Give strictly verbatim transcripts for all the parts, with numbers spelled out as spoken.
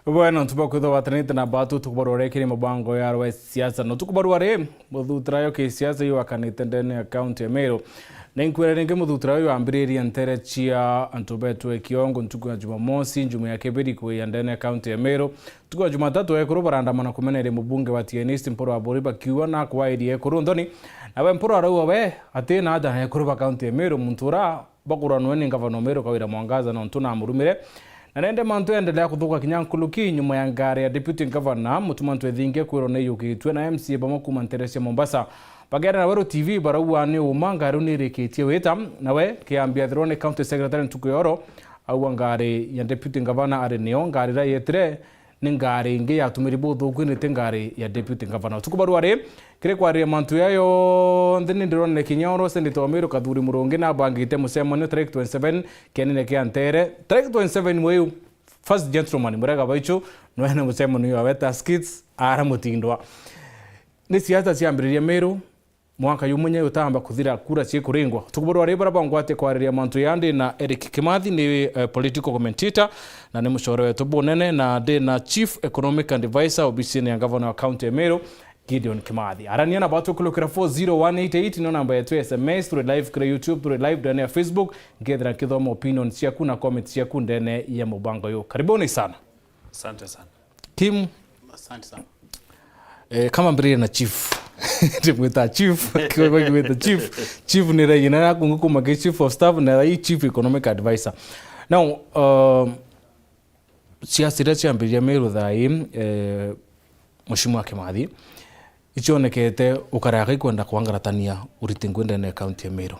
Bwena, nontu bwa kwithwa watanite na batu, tukubarwa riri kiri mubango ya rwa siasa. No tukubarwa ri, muthutura yo kisiasa yuakanite ndene ya kaunti ya Meru. Na inkwira ringi, muthutura uyu wambiririe ntere cia antu betu e Kiongo ntuku ya Jumamosi, njuma ya kibiri kuiya ndene ya kaunti ya Meru. Ntuku ya Jumatatu, ekuru barandamana kumeneria mubunge wa Tigania East Mpuru Aburi bakiuga na kwairie ekuru nthoni. Nawe Mpuru arauga we atina aja na ekuru ba kaunti ya Meru, muntu ura bakuranwe ni ngavana Meru Kawira Mwangaza nontu namurumire. Na nende mantu yaendelea kuthuka kinya nkuruki nyuma ya ngari ya deputy governor Mutuma Ntwethingia kwirwa ni yukitue na M C A bamwe kuma ntere cia Mombasa. Bakiaria na Weru T V barauga ni uma ngari ni irikitie wita, nawe kiambia athirwa ni county secretary ntuku ya oro, auga ngari ya deputy governor ari nio ngari iria yetire ni ngari ingi yatumiri buthuku, ni ti ngari ya deputy governor. Tukubarua ri, kiri kwariria mantu ya yonthe, ni ndirone kinya oro Senator wa Meru Kathuri Murungi nabangite mucemanio tariki twenty-seven kienene kia ntere. Tariki twenty-seven mweyu, first gentleman Murega Baichu, nwene mucemanio wa Weta Skits, ara mutindwa. Ni siasa ciambiriria Meru, mwaka jumwe nya utamba kuthira, kura cikuringwa. Tukuburwa ri bara bangwate kwariria mantu ya ndi na Eric Kimathi, ni, eh, political commentator, na ni mucore wetu bunene, na ndi na Chief Economic Advisor obisini ya Governor wa County ya Meru, Gideon Kimathi. Arania na batu kulukira four zero one eight eight, no namba yetu ya S M S, turi live kuri YouTube, turi live ndene ya Facebook, ngethira nkithoma opinion ciaku na comments ciaku ndene ya mubango yu. Karibuni sana. Asante sana. Kim. Asante sana. Eh, kama mbirire na chief. Ndimwita chief, kiwa kimwita chief. Chief ni raigina na kungu kuma ki chief of staff na rai chief economic advisor. Now, um, siasa iria ciambiriria Meru thaa ii, eh, Mheshimiwa Kimathi, icionekete ukaraga ikwenda kwangaratania uriti ngwendene county ya Meru.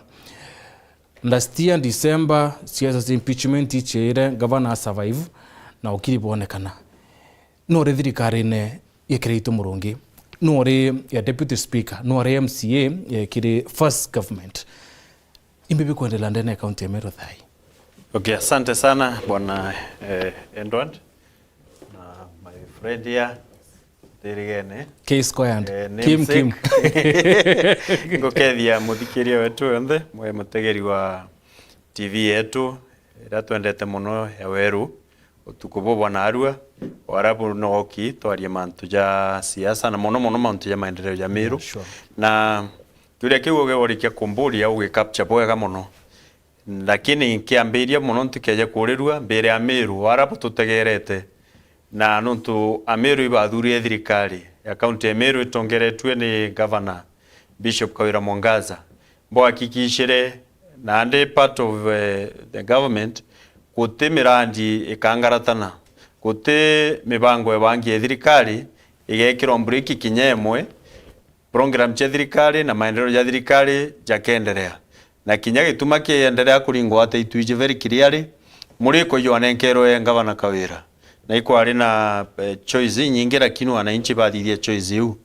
Last year December, siasa cia impeachment ichiire, governor a survive, na ukiri bwonekana. Nuri thirikarine ya Kiraitu Murungi, nuri ya deputy speaker, nuri M C A ya kiri first government. Imbi bikwendelea ndene ya county ya Meru thaa ii? Okay, asante sana bwana, eh, Edward. Na my friend here, Ndirigene. K squared. Eh, Kim, Kim. Namesake. Ngukethia muthikiria wetu yonthe, mwe mutegeri wa T V yetu, iria twendete muno ya Weru, utuku bubu bwa narua, warabu noki, twarie mantu ja siasa, na muno muno mantu ja maendeleo ja Meru. Sure. Na kiuria kiu uge urikia kumburia, ugi capture bwega muno. Lakini nkiambiria muno ntikeje kurirua mbere ya Meru, ara bututegerete. Na nontu Ameru ibathurire thirikari ya kaunti ya Meru itongeretue ni Gavana Bishop Kawira Mwangaza, mbwahakikishire na ndi part of, eh, the government, guti mirandi ikangaratana, guti mibango ibangi ya thirikari igekirwa mburiki kinya imwe, program cia thirikari na maendeleo ja thirikari jakenderea. Na kinya gituma kienderea kuringwa ata itwiji very clearly, muriko jwanenkerwe ngavana Kawira. Na ikwari na, eh, choice inyingi, lakini wananchi bathithia choice iu.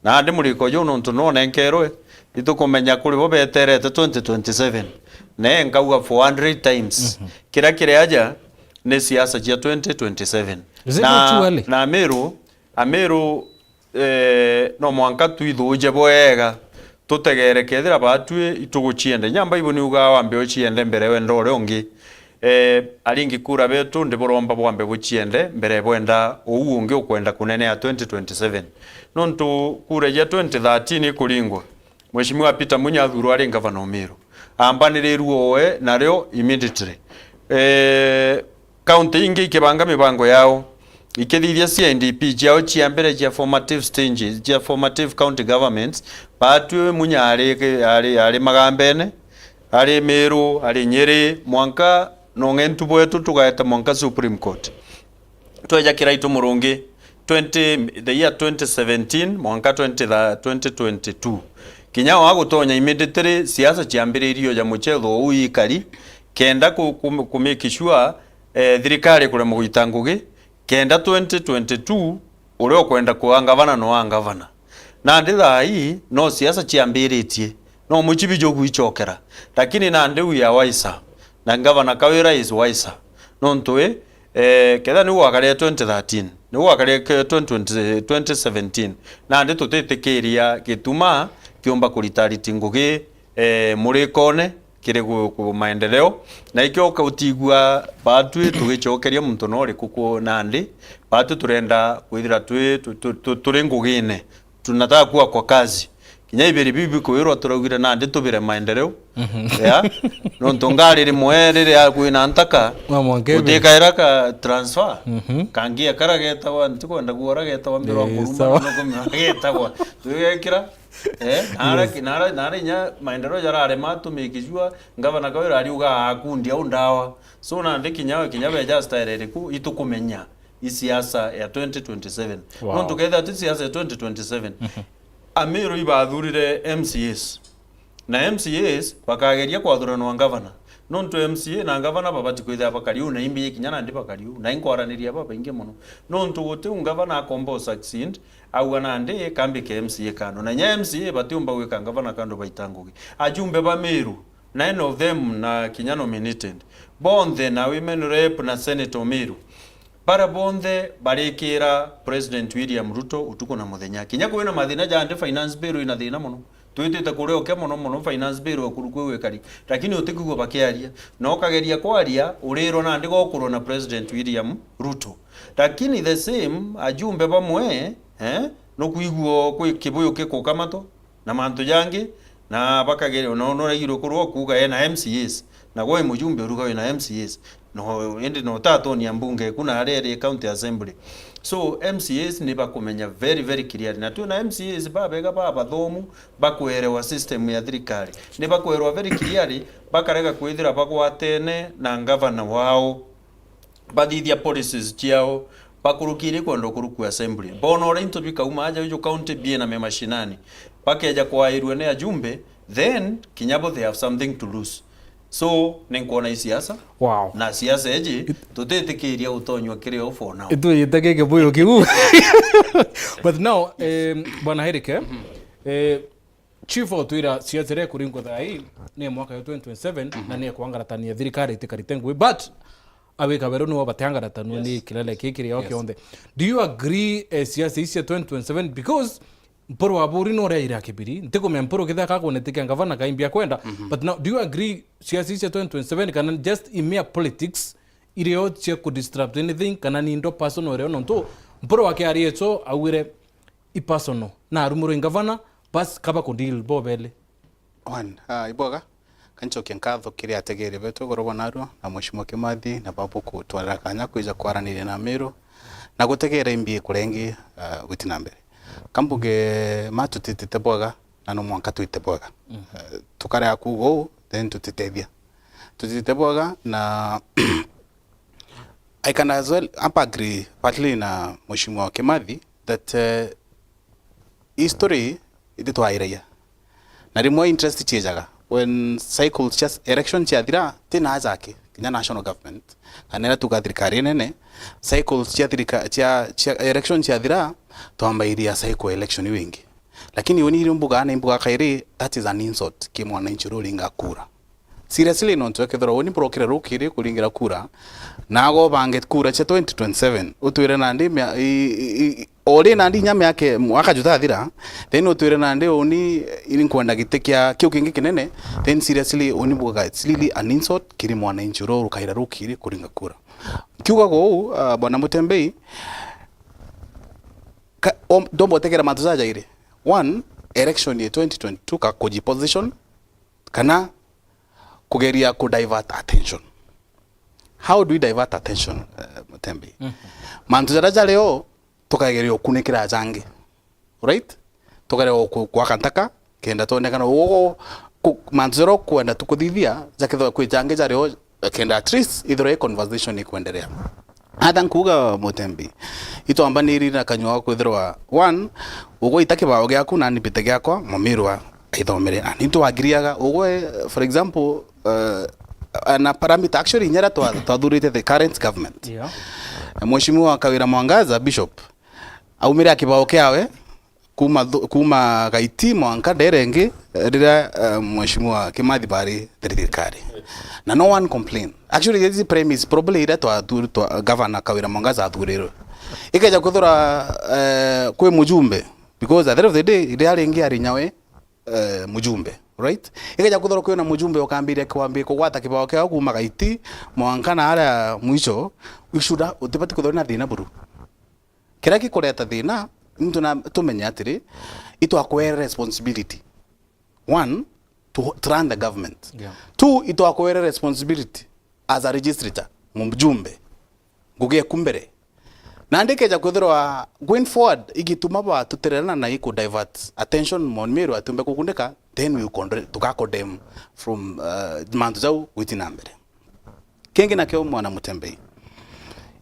Na andi muriko juu nontu nonenkerwe, itukumenya kuri bo beterete twenty twenty-seven. Na nkauga for hundred times, mhm, kiria kiri aja ni siasa cia twenty twenty-seven. Is it not too early? Na Ameru, Ameru, eh, no mwanka twithuje bwega, tutegere kethira batwi ituguciende. Nyamba ibo niugaa wambe uciende mbere wenda uria ungi. Eh, aringi kura betu ndiburomba bwambe buciende mbere bwenda uu ungi ukwenda kunenea twenty twenty-seven. Nontu kura ya twenty thirteen ikuringwa, Mheshimiwa Peter Munya athurwa ari ngavana o Meru. Ambanirirue oe nario immediately. Eh, Kaunti ingi ikibanga mibango yao, ikithithia C I D P ciao cia mbere cia formative stages, cia formative county governments, batwi Munya ari, ari, ari Magambene, ari Meru, ari Nyeri, mwanka nong'entu bwetu tugaete mwanka Supreme Court. Tweja Kiraitu Murungi, twenty, the year twenty seventeen, mwanka twenty, twenty twenty-two. Kinya wa gutonya immediately, siasa ciambiririe ja muchetho uu ikari, kenda ku, ku, ku make sure, eh, thirikari kuremwa gwita ngugi, kenda twenty twenty-two uria ukwenda kuwa ngavana no wa ngavana. Nandi thaa ii no siasa ciambiritie, no mucibi jugwicokera, lakini nandi we are wiser, na ngavana Kawira is wiser. Nontu i, eh, ketha ni gwakarire twenty thirteen, ni gwakarire ke twenty twenty, twenty seventeen, nandi tutitikiria gituma kiumba kurita ariti ngugi, eh, murikone, kiri gu-, gu-, maendeleo. Na ikio uka-, utigua batwi tugicokeria muntu no uriku ku nandi, batwi turenda kwithira twi, tu-, tu-, tu-, turi ngugine. Tunataka kuwa kwa kazi. Kinya ibiri biu bikwirwa turaugire nandi tubire maendeleo. Mhm. Yeah. Nontu ngari rimwe riria kwina ntaka, no mwanka ibiri, utikaira ka transfer. Mhm. Kangi akara getagwa, ntikwenda kuora getagwa mbiro. Eh, kuruma, sawa. No kumenya getagwa. Tugekira. Eh, nara, yes. Nara, nara inya maendeleo jararema, tumikijua, ngavana kawira ariuga akundi au ndawa. So nandi kinya, kinya beja style iriku, itukumenya i siasa ya twenty twenty-seven. Wow. Nontu kethira ti siasa ya twenty twenty-seven, mhm, Amiru ibathurire M C As. Na M C As bakageria kwathuranwa ngavana. Nontu M C A na ngavana babati kwithira bakari uu, na imbi kinya nandi bakari uu. Na inkwaraniria babaingi mono. Nontu guti u ngavana akomba u succeed, auga nandi kambike M C A kando. Na inya M C A batiumba gwika ngavana kando baita ngugi. Ajumbe ba Miru, nine of them na kinya nominated. Bonthe na women rep na senator Miru. Baria bonthe barikira President William Ruto utuku na muthenya. Kinya kwina mathina jandi, finance bill ina thina mono. Twitite kuria uke mono mono, finance bill ekuru kwi gwikari. Lakini utikwigua bakiaria. Na ukageria kwaria, urirwa nandi gokurwa na President William Ruto. Lakini the same, ajumbe bamwe, eh, nukwigua kwi kibuyu gikukamatwa na mantu jangi, na bakageria, no, no, uraigirwe kurwa kuuga ena M C As, na gwe mujumbe uruga wina M C As. No, indi no utatonia mbunge eku na aria iri county assembly. So, M C As ni bakumenya very, very clearly. Na twina M C As babega babathomu, bakwerewa system ya thirikari. Ni bakwerewa very clearly, bakarega kwithira bagwatene na ngavana wao. Bathithia policies ciao, bakuruki iri kwenda ukuruku assembly. Bona uria into bikauma aja uju county biina me mashinani. Bakeja kwairua ni ajumbe, then kinya bo they have something to lose. So, ni nkwona i siasa. Wow. Na siasa iji, tutitikiria utonywa kiri o for now. Itwiyite giki buyu kiu. But now, em, Bwana Herike, eh, Chief otwira siasa iria ikuringwa thaa ii ni mwaka ya twenty twenty-seven, mhm, na ni ekwangaratania thirikari itikarite ngugi, but awika beru niwe batiangaratanua, yes, ni kilele kii kiria, yes, kionthe. Do you agree, eh, siasa ici cia twenty twenty-seven? Because Mpuru wa Buri no uria ira kibiri, ntikumenya Mpuru kethira kakwona itikia ngavana kaimbia kwenda, mhm, but now, do you agree siasa ici cia twenty twenty-seven kana just i mere politics irio cia ku disrupt anything kana ni ndo personal irio? Nontu Mpuru wakiaria icio augire i personal, na arumurwe i ngavana, bas kaba ku deal bo beli. One, ah, ibwega, kanchokia nkatho kiri ategeri betu iguru bwa narua, na Mheshimiwa Kimathi, na babu kutwarira kanya kwija kwaraniria na Miru, na gutegera imbi ikurengi, ah, gwiti na mbere. Kambuge ma tutitite bwega, na no mwanka twite bwega. Mhm. Ah, tukarega kuuga uu, then tutitethia. Tutitite bwega, na I can as well, hapa agree partly na Mheshimiwa Kimathi that, eh, history iti twairagia. Na rimwe interest ciejaga. When cycles cia election ciathira, ti na aja aki, kinya national government, kana iria tuga thirikari nene, cycles cia thirika-, cia, cia election ciathira, twambairia cycle election iu ingi. Lakini uni irio mbugaa na imbugaa kairi, that is an insult ki mwananchi uria uringa kura. Seriously, nontu ekethirwa uni mburokire rukiri kuringira kura, na ago ubange kura cia twenty twenty-seven, utwire nandi mia-, i, i, i, ori nandi inya miaka, mwaka jutathira, then utwire nandi uni, ini nkwenda giti kia kiu kingi kinene, then seriously, uni mbugaa, it's really an insult kiri mwananchi uria urukaira rukiri kuringa kura. Kiugaga uu, ah, Bwana Mutembei, ka-, om-, ndomba utegera mantu jajairi. One, election ya twenty twenty-two ka kujiposition, kana kugeria ku divert attention. How do we divert attention, eh, Mutembei? Mhm. Mantu jaria jario, tukageria ukunikira jangi. Right? Tukageria ku-, gwaka ntaka, kenda twonekana ugo ku-, mantu jaria ukwenda tukuthithia, jakethirwa kwi jangi jario, kenda at least ithirwa i conversation ikwenderea. Atha nkuuga Mutembei, itwambaniri na kanyua kwithirwa, one, ugwe ita kibao giaku, nani mbite giakwa, Mumiru aithomere. Ani twagiriaga, ugwe, for example, uh, na parameter, actually, inya iria twa-, twathurite the current government. Yeah. Mheshimiwa Kawira Mwangaza, Bishop, aumire a kibao kiawe, kuma thu-, kuma Gaiti mwanka ndere ingi, eh, riria, eh, Mheshimiwa Kimathi bari thirikari. Na no one complain. Actually, this premise probably iria twa, twa, twa Governor Kawira Mwangaza athurirwe. Ikeja kwithira, eh, kwi mujumbe, because at the end of the day, riria ringi ari nyawe, eh, mujumbe. right? Ikeja kwithirwa kwina mujumbe ukambiria kwambia kugwata kibao kiao kuuma Gaiti mwanka na aria mwicho, we should ha-, utibati kwithirwa na thina buru. Kiria gikureta thina, ni tuna-, tumenye atiri, itwakwere responsibility. One, to, to run the government. Yeah. Two, itwakwere responsibility as a legislator, mujumbe, ngugi eku mbere. Nandi ikeja kwithirwa going forward, igituma batutererana na iku divert attention Mount Meru atiumbe kukundika, then we condemn, tuga condemn from, uh, mantu jau gwiti na mbere. Kingi nakio mwana Mutembei,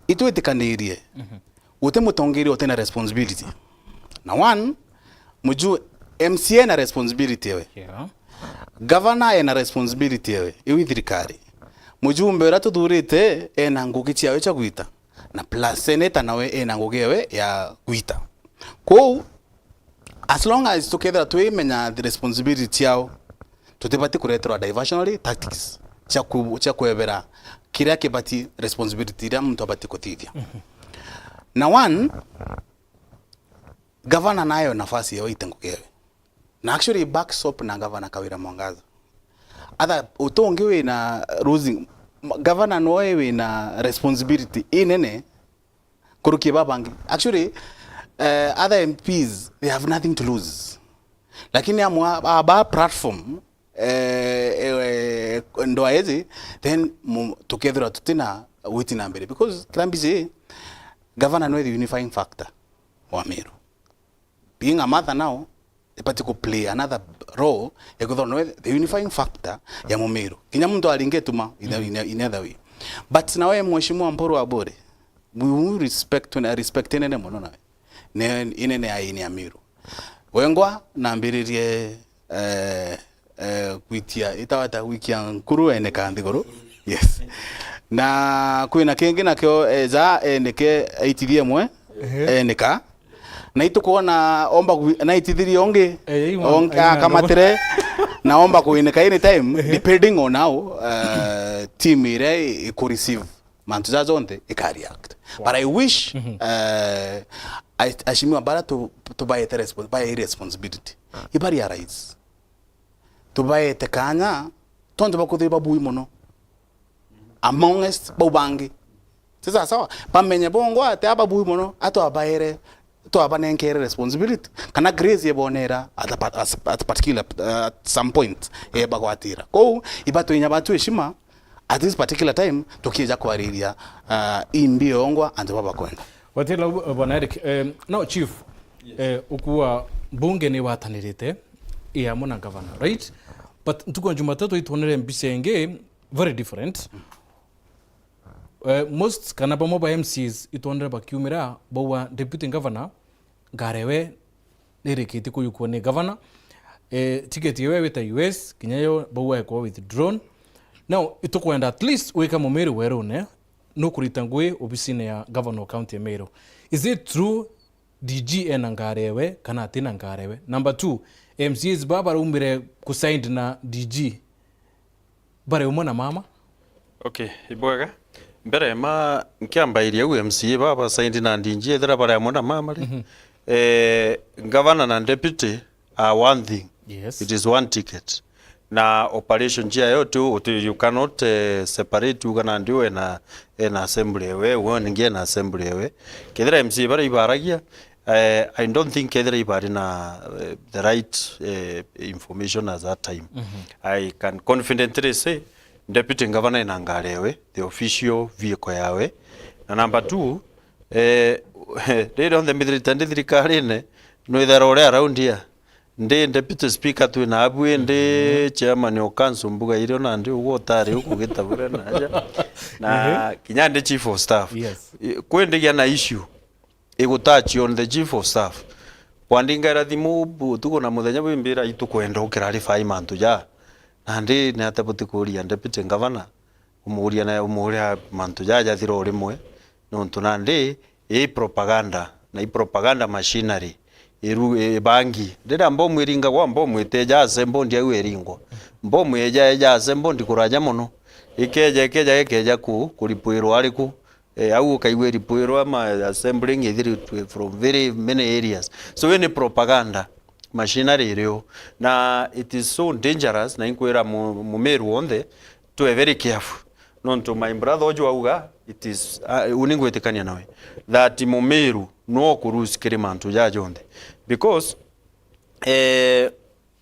itwitikanirie, mhm, guti mutongeria utina responsibility. Na one, muju-, M C A ena responsibility ewe. Yeah. Governor ena responsibility ewe, iu i thirikari. Mujumbe uria tuthurite ena ngugi ciawe cia gwita, na plus senator nawe ena ngugi ewe ya gwita. Kwou, as long as tukethira twimenya the responsibility ciao, tutibati kureterwa diversionary tactics cia ku-, cia kwebera kiria kibati, responsibility iria muntu abati kuthithia. Mhm. Na one, gavana nayo nafasi yao ite ngugi ewe. Na actually backstop na gavana Kawira Mwangaza. Other, utu ungi wina losing, m-, gavana noe wina responsibility inene kuruki babangi. Actually, eh, other M Ps, they have nothing to lose. Lakini amwe a-, aba platform, eh, eh, ndwa iji, then mu-, tukethirwa tutina witi na mbere. Because kila mbici, gavana noe the unifying factor wa Meru. Being a mother now, ibati ku play another role ya kwithirwa noe the unifying factor ya Mumiru. Kinya muntu aringe tuma in, mm, in, in other way. But nawe Mheshimiwa Mburu Aburi, we will respect, respect inene mono nawe. Ne, inene ya ini ya Meru. Wengwa nambiririe, eh, eh, gwitia, itawata gwikia nkuru eneka nthiguru. Yes. Na kwina kingi nakio, eh, ja eneke aitithie mwe, ehe, eneka. Na itukwona omba gwi-, na itithirie ungi, eh, yai mwa-, onge yai mwa-, akamatire, na omba kuineka anytime, ehe, depending on how, uh, team iria i-, iku receive mantu ja jonthe, ika react. Wow. But I wish, mhm, uh, I-, ashimiwa bara tu-, tubaete respons-, bae responsibility. Iba realize. Tubaete kanya, tontu bakuthirwa babui mono. Amongst bau bangi. Ti sawa sawa? Bamenye bongwa ati aba bui mono, atwabaere, twabanenkere responsibility. Kana grace yebonera at a pa-, as, at particular, uh, at some point, yebagwatira. Kou, ibatwinya batu heshima, at this particular time, tukieja kwariria, uh, imbi yongwa, antu babakwenda. Watela u-, Bwana Eric, eh, no, Chief, yes, eh, ukua bunge ni watanirite, i amwe na gavana, right? But ntuku ya Jumatatu itwonere mbica ingi very different. Eh, most kana bamwe ba M Cs itwonere bakiumira bauga deputy governor ngarewe nirikitie kuyukua ni governor. Eh, ticket yewe wita U S, kinya yo bauga ekwa withdrawn. Now, itukwenda at least wika Mumiru werune, nukurita ngui obisine ya governor county ya Meru. Is it true D G ena ngari ewe kana atina ngari ewe? Number two, M C As baba baraumire kusigned na D G bari umwe na mama? Okay, ibwega. Mbere ma nkiambairia u M C A baba signed na D G ethira bari amwe na mama ri? Mhm. Eh, governor na deputy are one thing. Yes. It is one ticket. Na operation ciayo tu, uti, you cannot, eh, separate uga nandi we na, eh, na assembly ewe, we ningi na assembly ewe. Kethira M C A baria ibaragia, eh, I don't think kethira ibari na, eh, the right, eh, information at that time. Mhm. I can confidently say, deputy governor ena ngari ewe, the official vehicle yawe. Na number two, eh, riria onthe mbithirite ndi thirikarine, nwithera uria around here, ndi deputy speaker twina abui, ndi, mhm, chairman o council mbuga irio nandi ugwo utari ukugitabura na aja. Na, mhm, kinya ndi chief of staff. Yes. I-, kwi ndigia na issue igutouch on the chief of staff. Kwandingaira thimu bu-, utuku na muthenya bwimbira itukwenda ukirarify mantu ja. Nandi ni ate buti kuria deputy governor, umuria na umuria mantu ja jathira o rimwe, nontu nandi i propaganda, na i propaganda machinery, iru-, ibangi. Riria mbomu iringagwa, mbomu iteja assemble ndiau iringwa. Mbomu eja, eja assemble ndi kuraja mono. Ikeja, ikeja, ikeja ku-, kuripwirwa ariku. Eh, au ukaigua iripwirwa ma assembling ithiritwe from very many areas. So, ii ni propaganda. machinery irio, na it is so dangerous, na inkwira mu-, Mumiru wonthe, twe very careful. Nontu my brother uju auga, it is, uh, uni ngwitikania nawe, that Mumiru no kuruse kiri mantu ja jonthe. Because, eh,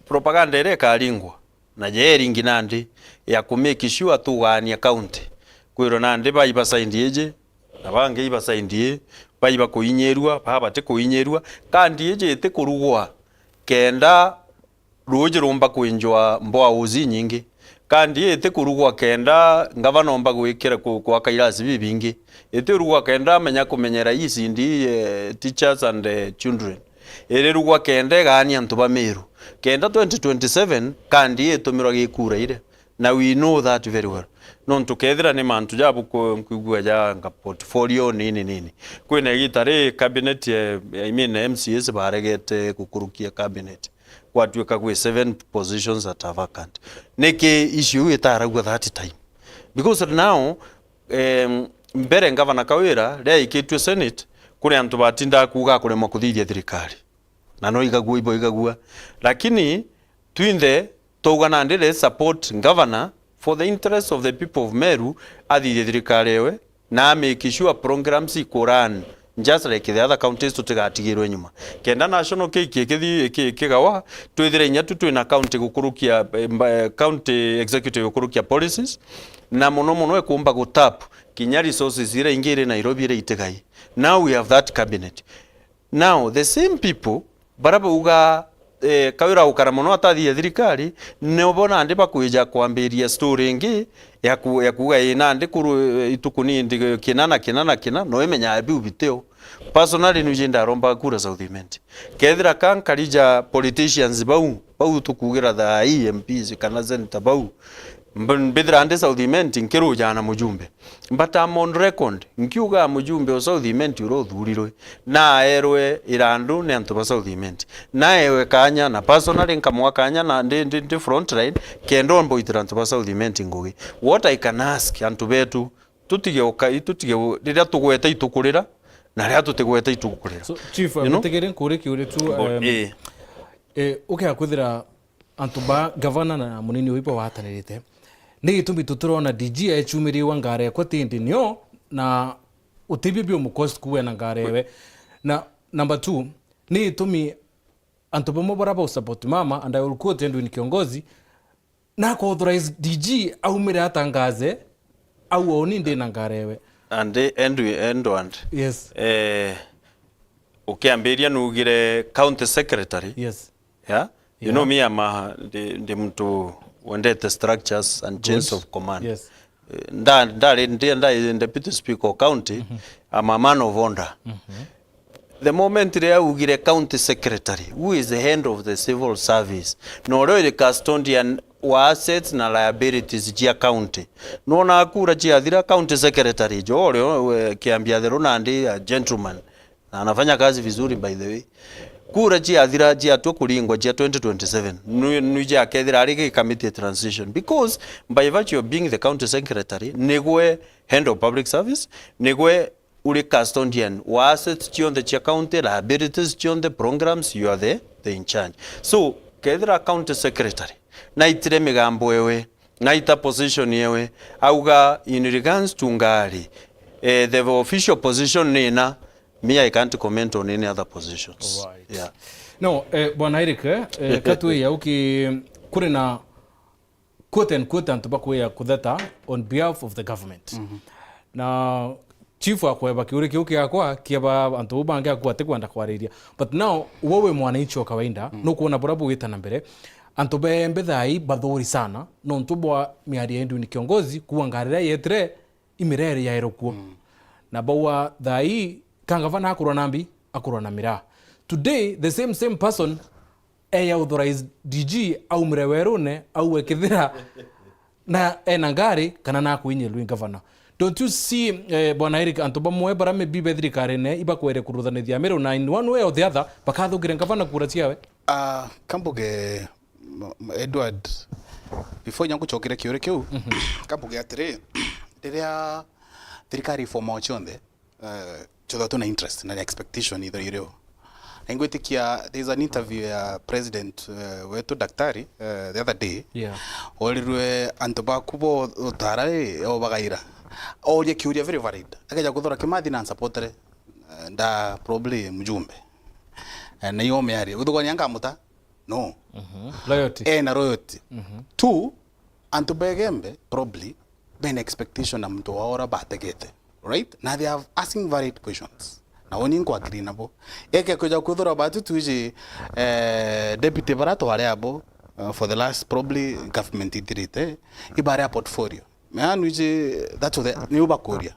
propaganda iria ikaringwa, na jeri ingi nandi, ya ku make sure tugaania county. Kwirwa nandi baiba side iji, na bangi iba side ii, baiba kuinyirua, baba ti kuinyirua. Kandi iji iti kurugwa kenda ruuji rumba kwinjwa mboa uzi nyingi. Kandi iti kurugwa kenda ngavana omba gwikira ku-, gwaka irasi bibingi. Iti kurugwa kenda amenya kumenyera E C D, eh, teachers and, eh, children. Irirugwa kenda igaania antu ba Meru. Kenda twenty twenty-seven, kandi itumirwa gikura ire. Na we know that very well. Nontu kethira ni mantu jabu ku-, nkwigua ja nga portfolio nini nini. Kwina igita ri cabinet, eh, I mean M C As baregete gukurukia cabinet. Gwatuika gwi seven positions that are vacant. Niki issue iu itaragua that time? Because now, em, mbere Ngavana Kawira riaikitue Senate, kuri antu batindaga kuuga akuremwa kuthithia thirikari. Na no igagua, ibo igagua. Lakini twinthe twauga nandi, let's support Ngavana for the interest of the people of Meru, athithie thirikari ewe, na a make sure programs iku run just like the other counties, tutigatigirwe nyuma. Kenda national cake ikithi-, iki-, ikigawa, twithire inya tu twina county gukurukia, eh, mba-, eh, county executive gukurukia policies, na mono mono ikumba gutap kinya resources iria ingi iri Nairobi iria itigai. Now we have that cabinet. Now, the same people, baria bauga, eh, Kawira gukara mono atathithia thirikari, nibo nandi bakwija kwambiria story ingi ya ku-, ya kuuga, "Ii, nandi kuru, eh, ituku ni ndi kina na kina na kina, no imenyaga biu bitio." Personally, nwiji ndarombaga kura South Imenti. Kethira ka nkarija politicians bau, bau tukuugira thaa ii M Ps kana senator bau, mb-, mbithira ndi South Imenti, nkirujaa na mujumbe. But I'm on record, nkiuga mujumbe o South Imenti uria uthurirwe, na aerwe irandu ni antu ba South Imenti. Na ewe kanya, na personally nkamwa kanya, na ndi, ndi, ndi front line, kenda omba uitira antu ba South Imenti ngugi. What I can ask antu betu, tutige ukai, tutige u-, riria tugweta itukurira, na riria tutigweta itukurira. So, Chief, you know? Mbitigire nkuri kiuri tu, Bo-, um, eh. Eh, ukia kwithira antu ba gavana na munini uyu bawaatanirite. Ni gitumi tutirona D G ecumiriwa ngari yakwa tindi nio, na utibio biomucost kuwe na ngari ewe. Na number two, ni gitumi antu bamwe baria bau support mama, and I will quote Edwin Kiongozi, na ko authorize D G aumire atangaze, au oni ndi na ngari ewe. And Edwin, Edward, yes, eh, ukiambiria nugire county secretary. Yes. Yeah? You know me, I'm a, ndi, ndi mtu wendete structures and chains of command. Yes. Eh, nda-, ndari, ndi, ndari deputy speaker of county, I'm a man of order. The moment riria augire county secretary, who is the head of the civil service, na uria uri custodian wa assets na liabilities cia county, nwonaga kura ciathira, county secretary jo uria, eh, kiambia theru nandi, a gentleman, na anafanya kazi vizuri, by the way. Kura ciathira, ciatua kuringwa cia twenty twenty-seven, nwi-, nwiji akethira ari gi committee ya transition, because by virtue of being the county secretary, nigwe head of public service, nigwe uri custodian wa assets cionthe cia county, liabilities cionthe, programs, you are the, the in charge. So, kethira county secretary naitire migambo ewe, naita position yewe, auga in regards to ngari, eh, the official position ni ina, me, I can't comment on any other positions. Right. Yeah. No, eh, Bwana Eric, eh, eh, katwi ya uki, kuri na quote and quote antu bakwia kutheta on behalf of the government. Na chief akweba kiuri kiu kiakwa kiaba antu bau bangi akua atikwenda kwariria. But now, we wi mwananchi wa kawaida, nukwona buria bugwita na mbere. Antu bembe thaa ii bathuri sana, nontu bwa miario ya Edwin Kiongozi, kuwa ngari iria yetire, imireri yairwe kuo. Na bauga thaa ii, ka ngavana akurwa na mbi, akurwa na miraa. Today, the same, same person eya authorize D G aumire werune, auwe kithira na ena ngari, kana na kuinyirwa i ngavana. Don't you see, eh, Bwana Eric, antu bamwe bara maybe be thirikarine ibakwere kuruthanithia Meru na in one way or the other, bakathukire ngavana kura ciawe? Ah, kambuge, m-, m-, Edward, before inya ngucokere kiuri kiu, kambuge atiri, riria thirikari iformawa cionthe, eh, twithagwa twina interest na expectation itho irio. Na ingwitikia, there is an interview ya president, eh, wetu daktari, eh, the other day. Yeah. Orirwe antu baku bo utara ri, obagaira. Orie kiuria very valid. Akeja kuthora Kimathi na supportere, eh, nda probably mjumbe. Eh, na iyo miario. Uthugania nkamuta? No. Loyalty. Ena loyalty. Two, antu ba Igembe probably bena expectation na muntu wao ura bategete, right? Na they are asking valid questions. Na uni nkwagree nabo. Eke kuja kwithirwa batu twiji, eh, deputy bara twari abo, uh, for the last probably government ithirite, ibare a portfolio. Meanu iji, that's the, ni ubakuria.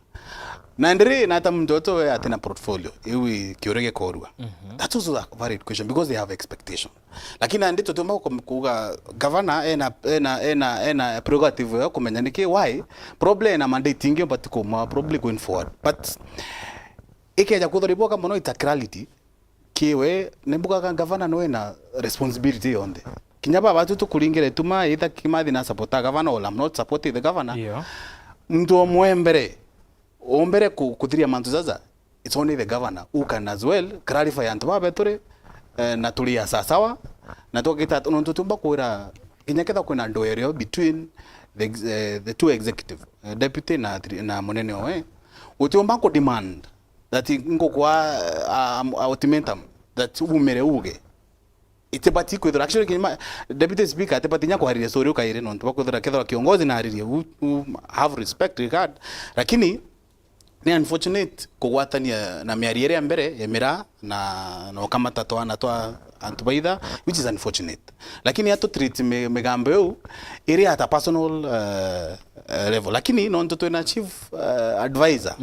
Na ndiri, nata muntu utu we atina portfolio, iu i kiuria gikorua. That's also a valid question because they have expectation. Lakini nandi tutiumba ku-, kuuga governor ena, ena, ena, ena prerogative ya kumenya niki, why, probably ena mandate ingi ubati kumwa, probably going forward. But ikeja kwithirwa iboka mono, it's a clarity. Kiwe, ni mbugaga governor no ena responsibility yonthe. Kinya baba tu tukuringire tuma, either Kimathi na supporter governor or I'm not supporting the governor. Yeah. Muntu omwe mbere, ombere ku-, kuthiria mantu jaja, it's only the governor who can as well clarify antu babe turi, eh, na turi ya sasawa, na twagita nontu tumba kwira kinya ketha kwina ndoerio between the ex-, eh, the two executive, eh, deputy na thri-, na munene owe, utiumba ku demand that nkukwa, uh, um, ultimatum that umire uge. Itibati kwithira, actually, kima, deputy speaker atibati nya kwariria story ukairi nontu bakwithira kethira kiongozi na aririe, u, u, have respect, regard. Lakini ni unfortunate kugwatania na miario iria mbere ya mira na, na ukamata twana twa antu baitha, which is unfortunate. Lakini atu treat mi-, migambo iu iri at a personal, uh, uh, level. Lakini nontu twina chief, uh, advisor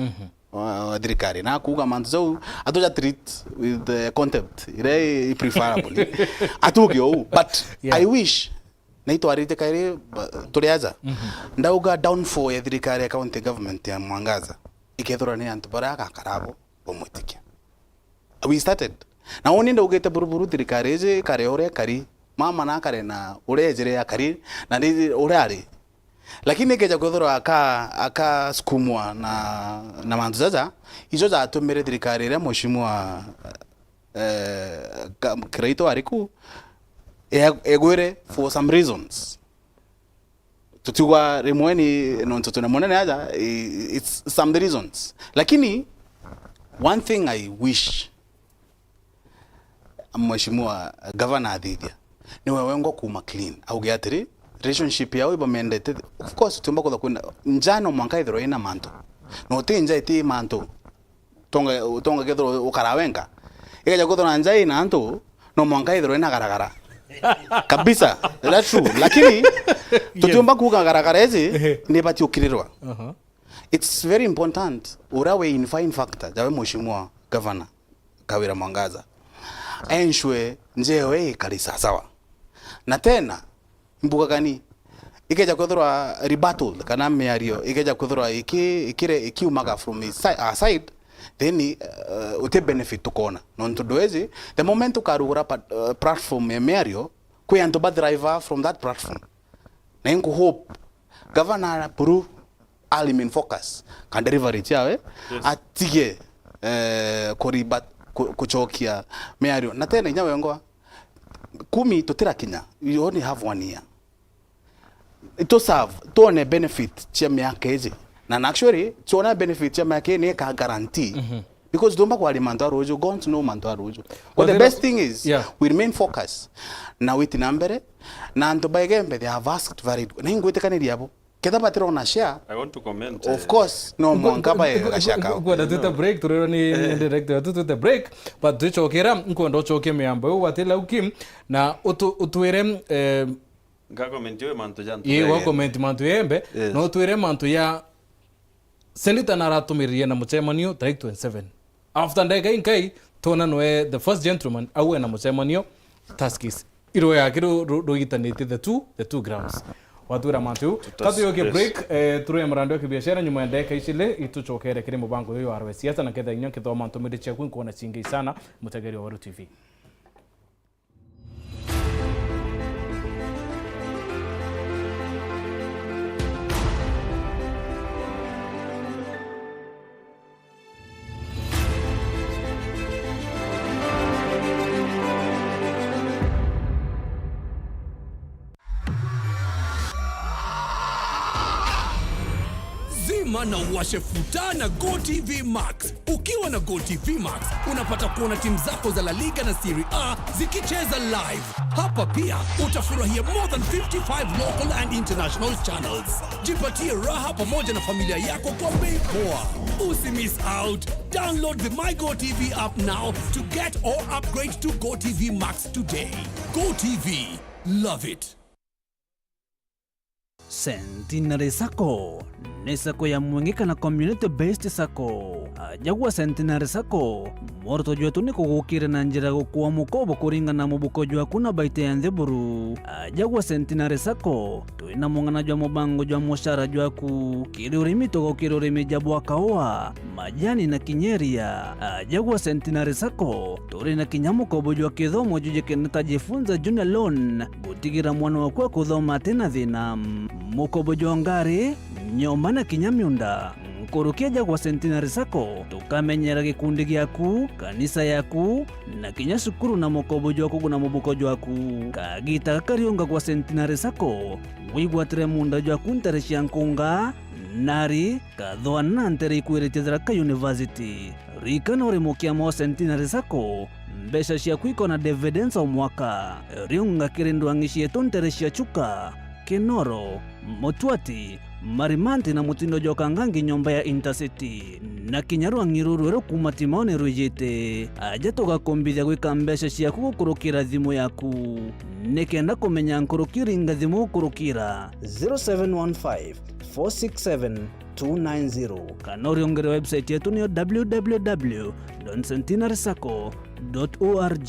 wa, wa thirikari, na kuuga mantu jau atuja treat with, uh, contempt iria i preferable. Atuge uu, but, yeah, I wish, na itwarite kairi, ba-, turi aja. Ndauga downfall ya thirikari ya county government ya Mwangaza ikethirwa ni antu baria agakara abo bamwitikia. We started. Na uni ndaugite buruburu thirikari iji ikare uria ikari, mama na akare na uria ejire akari, na ni uria ari. Lakini ikeja kwithirwa aka-, akasukumwa na, na mantu jaja, ijo jatumire thirikari iria mheshimiwa, eh, ka-, Kiraitu ari ku, e-, egwire for some reasons. Tutiuga rimwe ni nontu twina munene aja, i-, it's some the reasons. Lakini one thing I wish mheshimiwa governor athithia, niwe wengwa kuuma clean. Auge atiri, relationship yao ibamendete. Of course, tiumba kutha kwina nja, no mwanka ithirwa ina mantu. No ti nja iti mantu. Tonga, tonga kethirwa ukara wenka. Ikeja kwithirwa na nja ina antu, no mwanka ithirwa ina garagara. Kabisa. That's true. Lakini, tutiumba kuuga garagara iji, ni bati ukirirwa. It's very important. Uria we in fine factor, jawe mheshimiwa governor Kawira Mwangaza, ensure njeo ikari sasawa. Na tena, mbugaga ni, ikeja kwithirwa rebuttal kana miario, ikeja kwithirwa iki-, ikire-, ikiumaga from his si-, our side, then, uh, uti benefit tukona. Nontu ndwezi, the moment ukarugura pa-, uh, platform ya miario, kwi antu ba thrive from that platform. Na inkuhope Governor Puru a remain focus ka delivery ciawe, atige, eh, kuriba-, ku-, kucokia miario. Na tena inya wengwa, kumi tutirakinya, you only have one year. Itu serve, tuone benefit cia miaka iji. Na, na actually, tuona benefit cia miaka iji ni ka guarantee. Because tumba kwari mantu a ruju, God know mantu a ruju. But the best thing is, yeah, we remain focused. Na witi na mbere, na antu ba Igembe, they have asked very, na ingwitikaniria abo. Ketha batirona share, I want to comment, of course, no mwanka bae gashaka. Nkwenda twite break, turirwa ni, ni director wetu, twite break, but twicokera, nkwenda ucokie miambo iu watila uki, na utu-, utwire, eh, Nga comment we mantu ja ntu ii, wa Igembe. Comment mantu ya Igembe, yes, no utwire mantu ya Senator naratumiririe na mucemanio tarik twenty-seven. After ndagika inkai, twona nwe the first gentleman, au ena mucemanio, Tuskys. Irwe yake ru-, ru-, rugitanitie the two, the two grounds. Watwira mantu. Tutas-, ka tuyoke, yes, break, eh, turwe murandi wa kibiashara nyuma ya ndagika icili, itucokere kiri mubango uyu wa Arwe Siasa, na ketha inya nkithoma ntumiri ciaku, nkuona cingi sana, mutegeri wa Weru T V. Na uwashe futa na GoTV Max. Ukiwa na GoTV Max, unapata kuona timu zako za La Liga na Serie A zikicheza live. Hapa pia utafurahia more than fifty-five local and international channels. Jipatie raha pamoja na familia yako kwa bei poa. Usi miss out. Download the My GoTV app now to get or upgrade to GoTV Max today. GoTV, love it. Centenary Sacco ni sacco ya mwingi kana community based sacco. Aja gwa Centenary Sacco, mworoto jwetu ni kugukira na njira ya gukua mukobo kuringana na mubuko jwaku na baita ya nthi buru. Aja gwa Centenary Sacco, twina mung'ana jwa mubango jwa mucara jwaku. Kiri urimi tugukira urimi ja bwa kaua, majani na kinya iria. Aja gwa Centenary Sacco, turi na kinya mukobo jwa kithomo jujikene ta Jifunza Junior Loan, gutigira mwana waku akuthoma ati na thina. Mukobo jwa ngari, nyomba na kinya miunda. Nkuruki aja gwa Centenary Sacco, tukamenyera gikundi giaku, kanisa yaku, na kinya cukuru na mukobo jwa kuguna mubuko jwaku. Kagita gaka riunga gwa Centenary Sacco, wigwatire muunda jwaku ntere cia nkunga, nari, kathwana na ntere ikwiritie Tharaka University. Ririkana uri mukiama wa Centenary Sacco, mbeca ciaku ikona dividends o mwaka. Riunga kiri ndwang'i cietu ntere cia Chuka, Kinoro, Mutwati, Marimanti na mutindo jwa Kangangi nyomba ya Intercity. Na kinya rwang'i ruru rweru kuuma Timaone rwijite. Aja tugakumbithia gwika mbeca ciaku gukurukira thimu yaku. Nikenda kumenya nkuruki, ringa thimu gukurukira zero seven one five, four six seven, two nine zero. Kana uriungire website yetu niyo w w w dot centenary sacco dot org.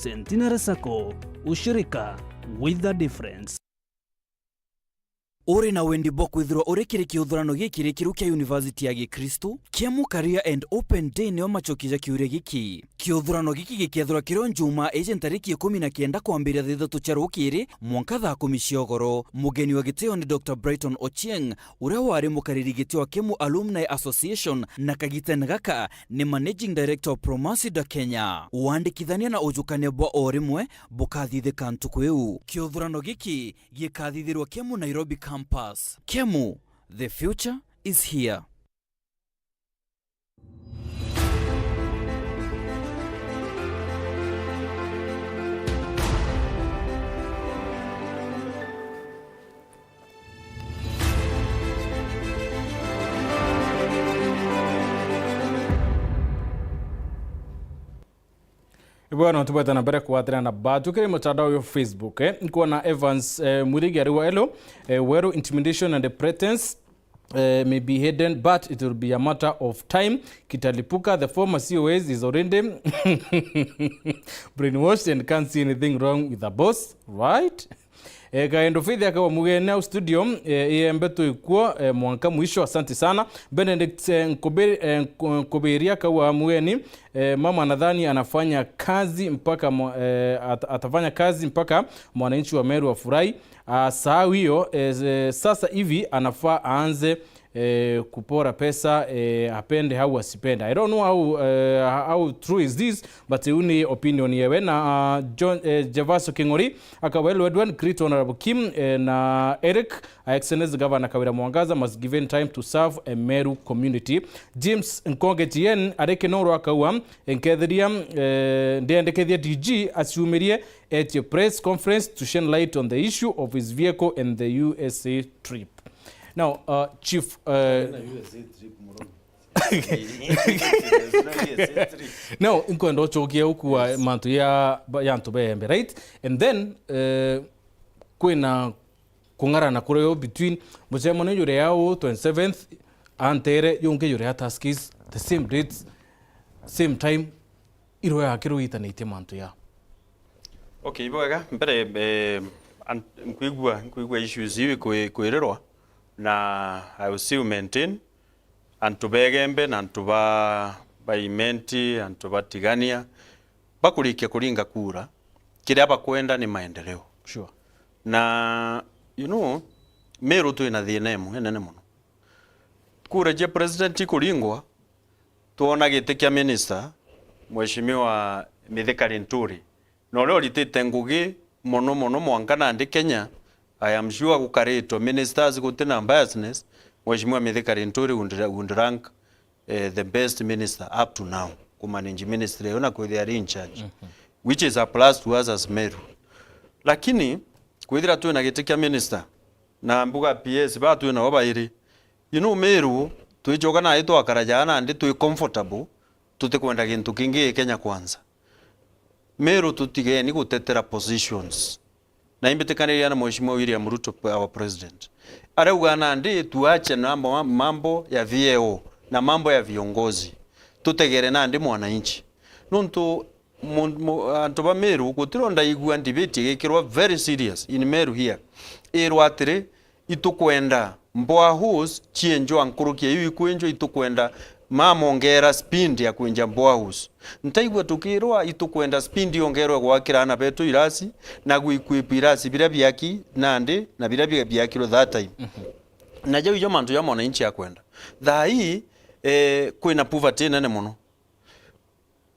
Centenary Sacco, ushirika with a difference. Uri na wendi bwa kwithirwa uri kiri kiuthurano gikirikiru kia University ya Gikristu? Kiemu Career and Open Day nio macokia ja kiuria giki. Kiuthurano giki gikethirwa kirio Njumaa iji ntariki ikumi na kenda kwambiria thaa ithatu cia rukiri mwanka thaa kumi cia ugoro. Mugeni wa gitio ni Doctor Brighton Ochieng, uria wari mukariri giti wa Kemu Alumni Association, na kagitene gaka ni Managing Director of Promacida Kenya. Wandikithania na ujukania bwa o rimwe bukathithika ntuku iu. Kiuthurano giki gikathithirwa Kemu Nairobi Campus. Kemu, the future is here. Ibwega, no tubwete na mbere kwatira na batu kiri mutandao wa Facebook, eh. Nkwona Evans, eh, Mwirigi ari wa, hello, eh, Weru, intimidation and pretense, eh, may be hidden, but it will be a matter of time. Kitalipuka, the former C O S is already brainwashed and can't see anything wrong with the boss, right? Eh, Kaendo Faith akawa mugeni au studio, eh, iembe tuikuo, eh, mwanka mwisho. Asante sana. Benedict, eh, Nkubi-, eh, Nku-, Nkubiria akawa mugeni, eh, mama nadhani anafanya kazi mpaka mo-, eh, at-, atafanya kazi mpaka mwananchi wa Meru afurahi. Ah, sahau hiyo, eh, eh, sasa hivi anafaa aanze eh, kupora pesa, eh, apende au asipende. I don't know how, eh, how true is this, but iu ni opinion yewe. Na, ah, John, eh, Gervasio King'ori, akawa hello Edward, greet Honorable Kim, eh, na Eric, Excellency Governor Kawira Mwangaza must given time to serve a Meru community. James Nkonge T N, ari Kinoro akawa, nkethiria, eh, ndiendekethia D G aciumirie at a press conference to shine light on the issue of his vehicle and the U S A trip. Now, uh, Chief, uh, now, nkwenda ucokie ukua mantu ya, ya antu beembe, right? And then, uh, kwina kung'arana kurio between mucemanio juria au twenty-seventh, antere yungi juria Tuskys, the same dates, same time, iro yakirwo itanitie mantu ya. Okay, ibwega. Mbere, eh, an-, nkwigua, nkwigua issues iu ikwi-, ikwirirwa, na I will still maintain, antu begembe na antu ba, ba Imenti, antu ba Tigania, bakurikia kuringa kura, kiria bakwenda ni maendeleo. Sure. Na, you know, Meru twina thina imwe nene muno. Kura cia president ikuringwa, twona giti kia minister, Mheshimiwa Mithika Linturi, na uria uritite ngugi mono mono mwanka nandi Kenya, I am sure gukaritwe ministers guti na biasness, Mheshimiwa Mithika Linturi would ra-, would rank, eh, the best minister up to now, kumanage ministry iyo na kwithia ari in charge, which is a plus to us as Meru. Lakini, kwithira twina giti kia minister, na mbuga P S ba twinao bairi, you know, Meru, twichoka nai twakara jaa nandi twi comfortable, tutikwenda gintu kingi i Kenya Kwanza. Meru, tutigeni gutetera positions. Na imbitikaniria na Mheshimiwa William Ruto, our president. Arauga nandi tuache na mambo, mambo ya vyeo na mambo ya viongozi. Tutegere nandi mwananchi. Nontu mu-, mu-, antu ba Meru, gutiro ndaigua debate igikirwa very serious in Meru here. Irwa atiri, itukwenda boreholes cienjwa nkuruki ya iu ikwenjwa, itukwenda mamongera speed ya kwenja boreholes. Ntaigua tukirwa itukwenda speed yongerwe gwakira ana betu irasi, na gwi-equip irasi biria biaki nandi, na biria bia-, biakirwe that time. Na jau ijo mantu ja mwananchi akwenda. Thaa ii, eh, kwina poverty nene mono.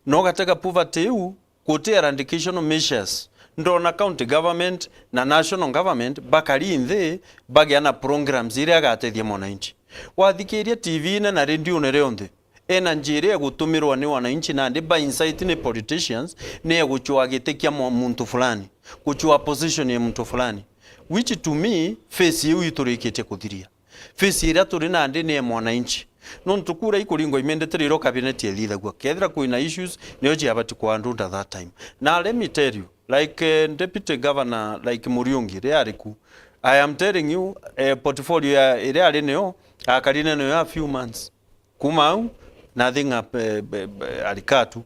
Na ugatega poverty iu, guti eradication measures. Ndona county government na national government bakari nthi, bagia na programs iria igatethia mwananchi. Wathikiria T V-ine na radio-ne rionthe, energy iria igutumirwa ni wananchi nandi ba incite ni politicians, ni ya guchwa giti kia mu-, muntu fulani, guchwa position ya muntu fulani, which to me, phase iu iturikitie kuthiria. Phase iria turi nandi ni ya mwananchi. Nontu kura ikuringwa imendete riria cabinet ithithagua. Kethira kwina issues, nio ciabati kuhandled at that time. Na let me tell you, like, eh, deputy governor, like Muriungi, riria ari ku, I am telling you, eh, portfolio ya, iria ari nio, akari nayo a few months. Kuma au, nothing hap-, eh, be-, be-, arikatu.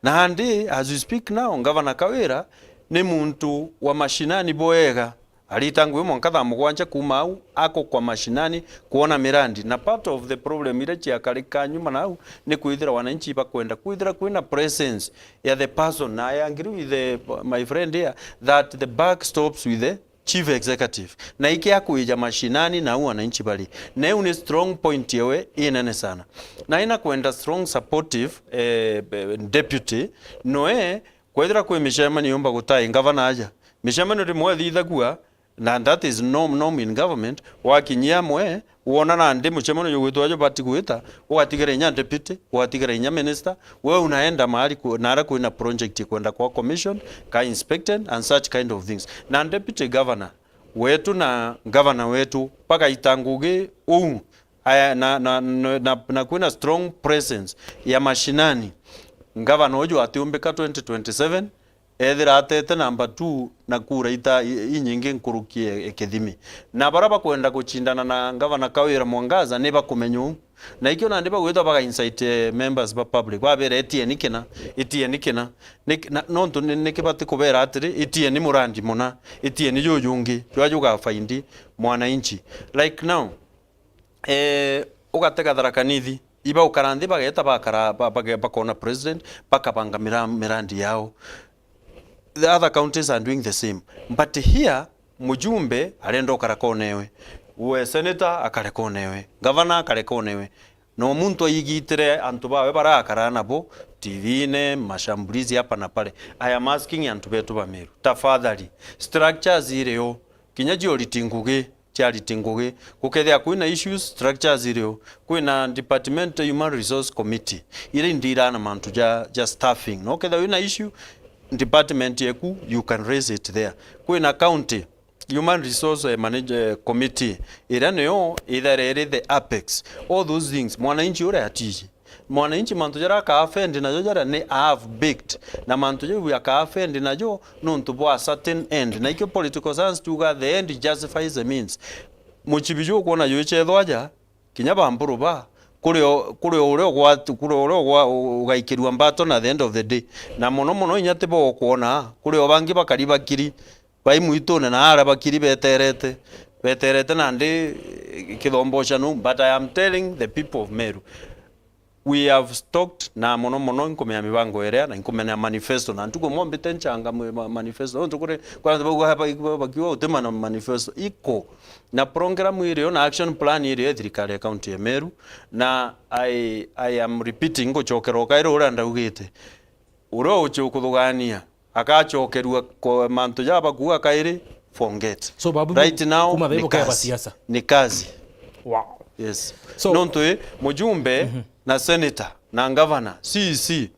Nandi, as we speak now, Ngavana Kawira ni muntu wa mashinani bwega. Arita ngugi mwanka thaa mugwanja kuma au, akukwa mashinani kwona mirandi. Na part of the problem iria ciakarika nyuma nau, ni kwithira wananchi bakwenda kwithira kwina presence ya the person. Na I agree with the, my friend here, that the buck stops with the chief executive. Na iki akwija mashinani na au wananchi bari. Na iu ni strong point yewe inene sana. Na ina kwenda strong supportive, eh, be-, deputy, noe kwethira kwi micemanio yumba gutai ngavana aja. Micemanio rimwe ithithagua, na that is norm, norm in government, wakinyia amwe, wona nandi mucemanio jugwitwa jubati gwita, ugatigara inya deputy, ugatigara inya minister, we unaenda mahali ku-, nara kwina project ikwenda kwa commission, ka inspected and such kind of things. Na deputy governor wetu na governor wetu bagaita ngugi uu, aya, na, na, na, na, na kwina strong presence ya mashinani. Governor uju atiumbika twenty twenty-seven, ethira atete number two na kura ita i-, inyingi nkuruki e, e kithimi. Na baria bakwenda gucindana na Ngavana Kawira Mwangaza ni bakumenya uu. Na ikio nandi bagwita baga incite, eh, members ba public, babera, "Itieni kina, itieni kina." Ni-, na, nontu ni-, niki bati kubera atiri, "Itieni murandi muna, itieni jujungi, jwa jugafaindi mwananchi." Like now, eh, ugatega Tharaka Nithi, iba ukara nthi bageta bakara, ba-, bage-, bakona president, bakabanga mira-, mirandi yao. The other counties are doing the same. But here, mujumbe arenda ukara konewe. We senator akare konewe. Governor akare konewe. No muntu aigitire antu bawe barakara nabo, T V-ine, mashambulizi hapa na pale. I am asking antu betu ba Meru. Tafadhali, structures irio, kinya jioriti ngugi, charity ngugi, gukethia kwina issues, structures irio, kwina department ya Human Resource Committee, iria indira na mantu ja, ja staffing. No kethia wina issue, department yeku, you can raise it there. Kwina county Human Resource, eh, Manage-, eh, Committee, iria niyo ithere iri the apex. All those things, mwananchi uria atiji. Mwananchi mantu jaria aka offend najo jaria ni half baked, na mantu jau aka offend najo nontu bwa certain end. Na ikio political science tuga, the end justifies the means. Muchibi ju ukwona ju ichethwa aja, kinya ba Mburu ba, kuri o, kuri o uria ugwat-, kuri o uria ugwa-, u-, ugaikirua mbato na the end of the day. Na mono mono inya ti bo ukwona, kuri o bangi bakari bakiri, bai mwitune na aria bakiri beterete, beterete nandi, eh, kithombo cia nu. But I am telling the people of Meru, we have talked, na mono mono inkumenya mibango iria, na inkumenya manifesto, na ntuku imwe mbite nchanga mwe-, ma-, manifesto. Nontu kuri, kuri antu bauga hapa, bakiuga utima na manifesto. Iko na program irio na action plan irio ya thirikari ya county ya Meru, na I, I am repeating, nguchokera o kairi uria ndaugite. Uria uchi ukuthugania, akachokerua kwa mantu ja bakuuga kairi, forget. So, babu, right now, kuma ni bebo kaya kazi. Basiasa. Ni kazi. Wow. Yes. So, nontu i mujumbe na senator na ngavana, C E C,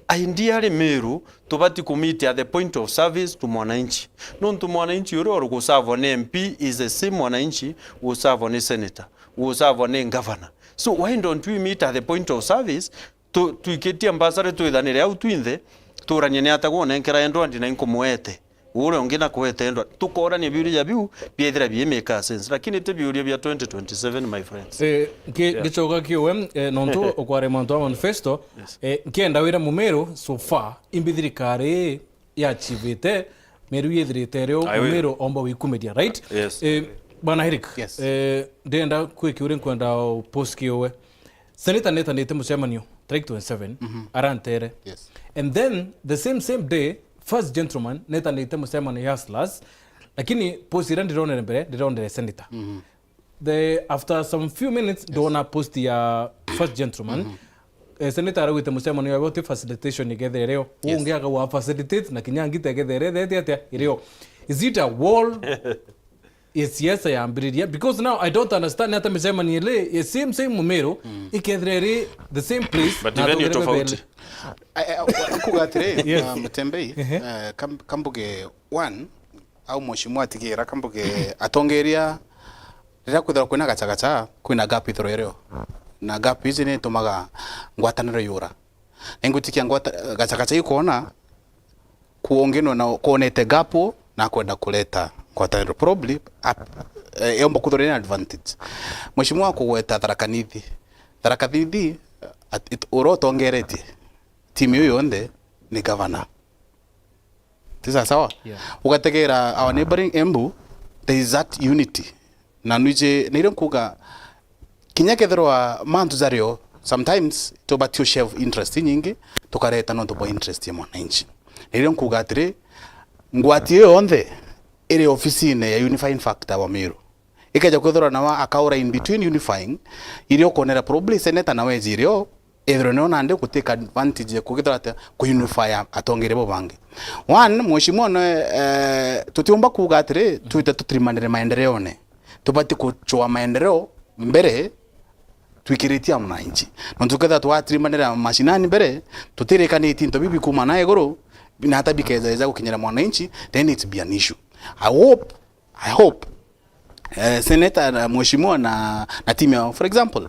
ideally Meru tubati kumiti at the point of service to mwananchi. Nontu mwananchi uria uri gusavwa ni M P is the same mwananchi gusavwa ni senator, gusavwa ni ngavana. So why don't we meet at the point of service? Tu-, twikitie mbasari twithanire au twinthe, turanie ni ata gwonenkera Edward na inkumwete. Uria ungi na kwete Edward. Tukorania biuria biu biethira bi make sense. Lakini ti biuria bia twenty twenty-seven, my friends. Eh, nki-, Yeah. ngicoka kiuwe, eh, nontu ukware mantu a manifesto, Yes. eh, nkienda wira Mumiru, so far, imbi thirikari yachivite, Meru yethirite rio, Aye, we. Mumiru omba wikumiria, right? Yes. Eh, Bwana Eric, Yes. eh, ndenda kwikia uria nkwenda post kiuwe. Senator netanite mucemanio, tarik twenty-seven, Mhm. arantere. Yes. And then, the same, same day, first gentleman netanite mucemanio ya Hustlers, lakini post iria ndironere mbere, ndironere senator. Mhm. The, after some few minutes, Yes. ndona post ya first gentleman. Mhm. Eh, senator araugite mucemanio ya ti facilitation igethere rio. Yes. Ungi akauga facilitate na kinya ngite igethere thete atia irio. Is it a wall? Yes, yes, yambiriria. Because now I don't understand hata micemanio ile, ya same, same Mumiru, Mm. ikethira iri the same place, But na venue athongere tofauti. bebele. Eh, eh, nkuga atiri, Yes. uh, Mutembei, Ehe. uh, kam-, kambuge one, au mheshimiwa atigira kambuge atongeria, riria kwithirwa kwina gachagacha, kwina gap ithirwa irio. Na gap iji ni itumaga ngwataniro yura. Na ingwitikia ngwata-, gachagacha ikwona, kuongenwa na kwonete gap na kwenda kureta ngwataniro. Probably, ap-, eh, yomba kwithirwa ina advantage. Mheshimiwa akugweta Tharaka Nithi. Tharaka Nithi, at-, it-, uria utongeretie timu iu yonthe ni governor. Ti sawa sawa? Yeah. Ugategera our neighboring Embu, there is that unity. Na nwiji, na irio nkuga, kinya kethirwa mantu jario, sometimes tubati u shave interest inyingi, tukareta nontu bwa interest ya mwananchi. Na irio nkuga atiri, ngwati iyo yonthe iri ofisine ya unifying factor wa Meru. Ikeja kwithirwa nawe akaura in between unifying, irio ukonera probably senator nawe ejire o, ethirwe nio nandi gutake advantage ya kugithira atia ku unify atongeria bo bangi. One, mheshimiwa no, eh, tutiumba kuuga atiri, twite tutirimanire maendeleone. Tubati kuchwa maendeleo mbere twikiritie mwananchi. Nontu kethira twatirimanira mashinani mbere, tutirikanitie into bibi kuma na iguru, na hata bikeja eja gukinyira mwananchi, then it's be an issue. I hope I hope, eh, senator na mheshimiwa na, na timu yao. For example,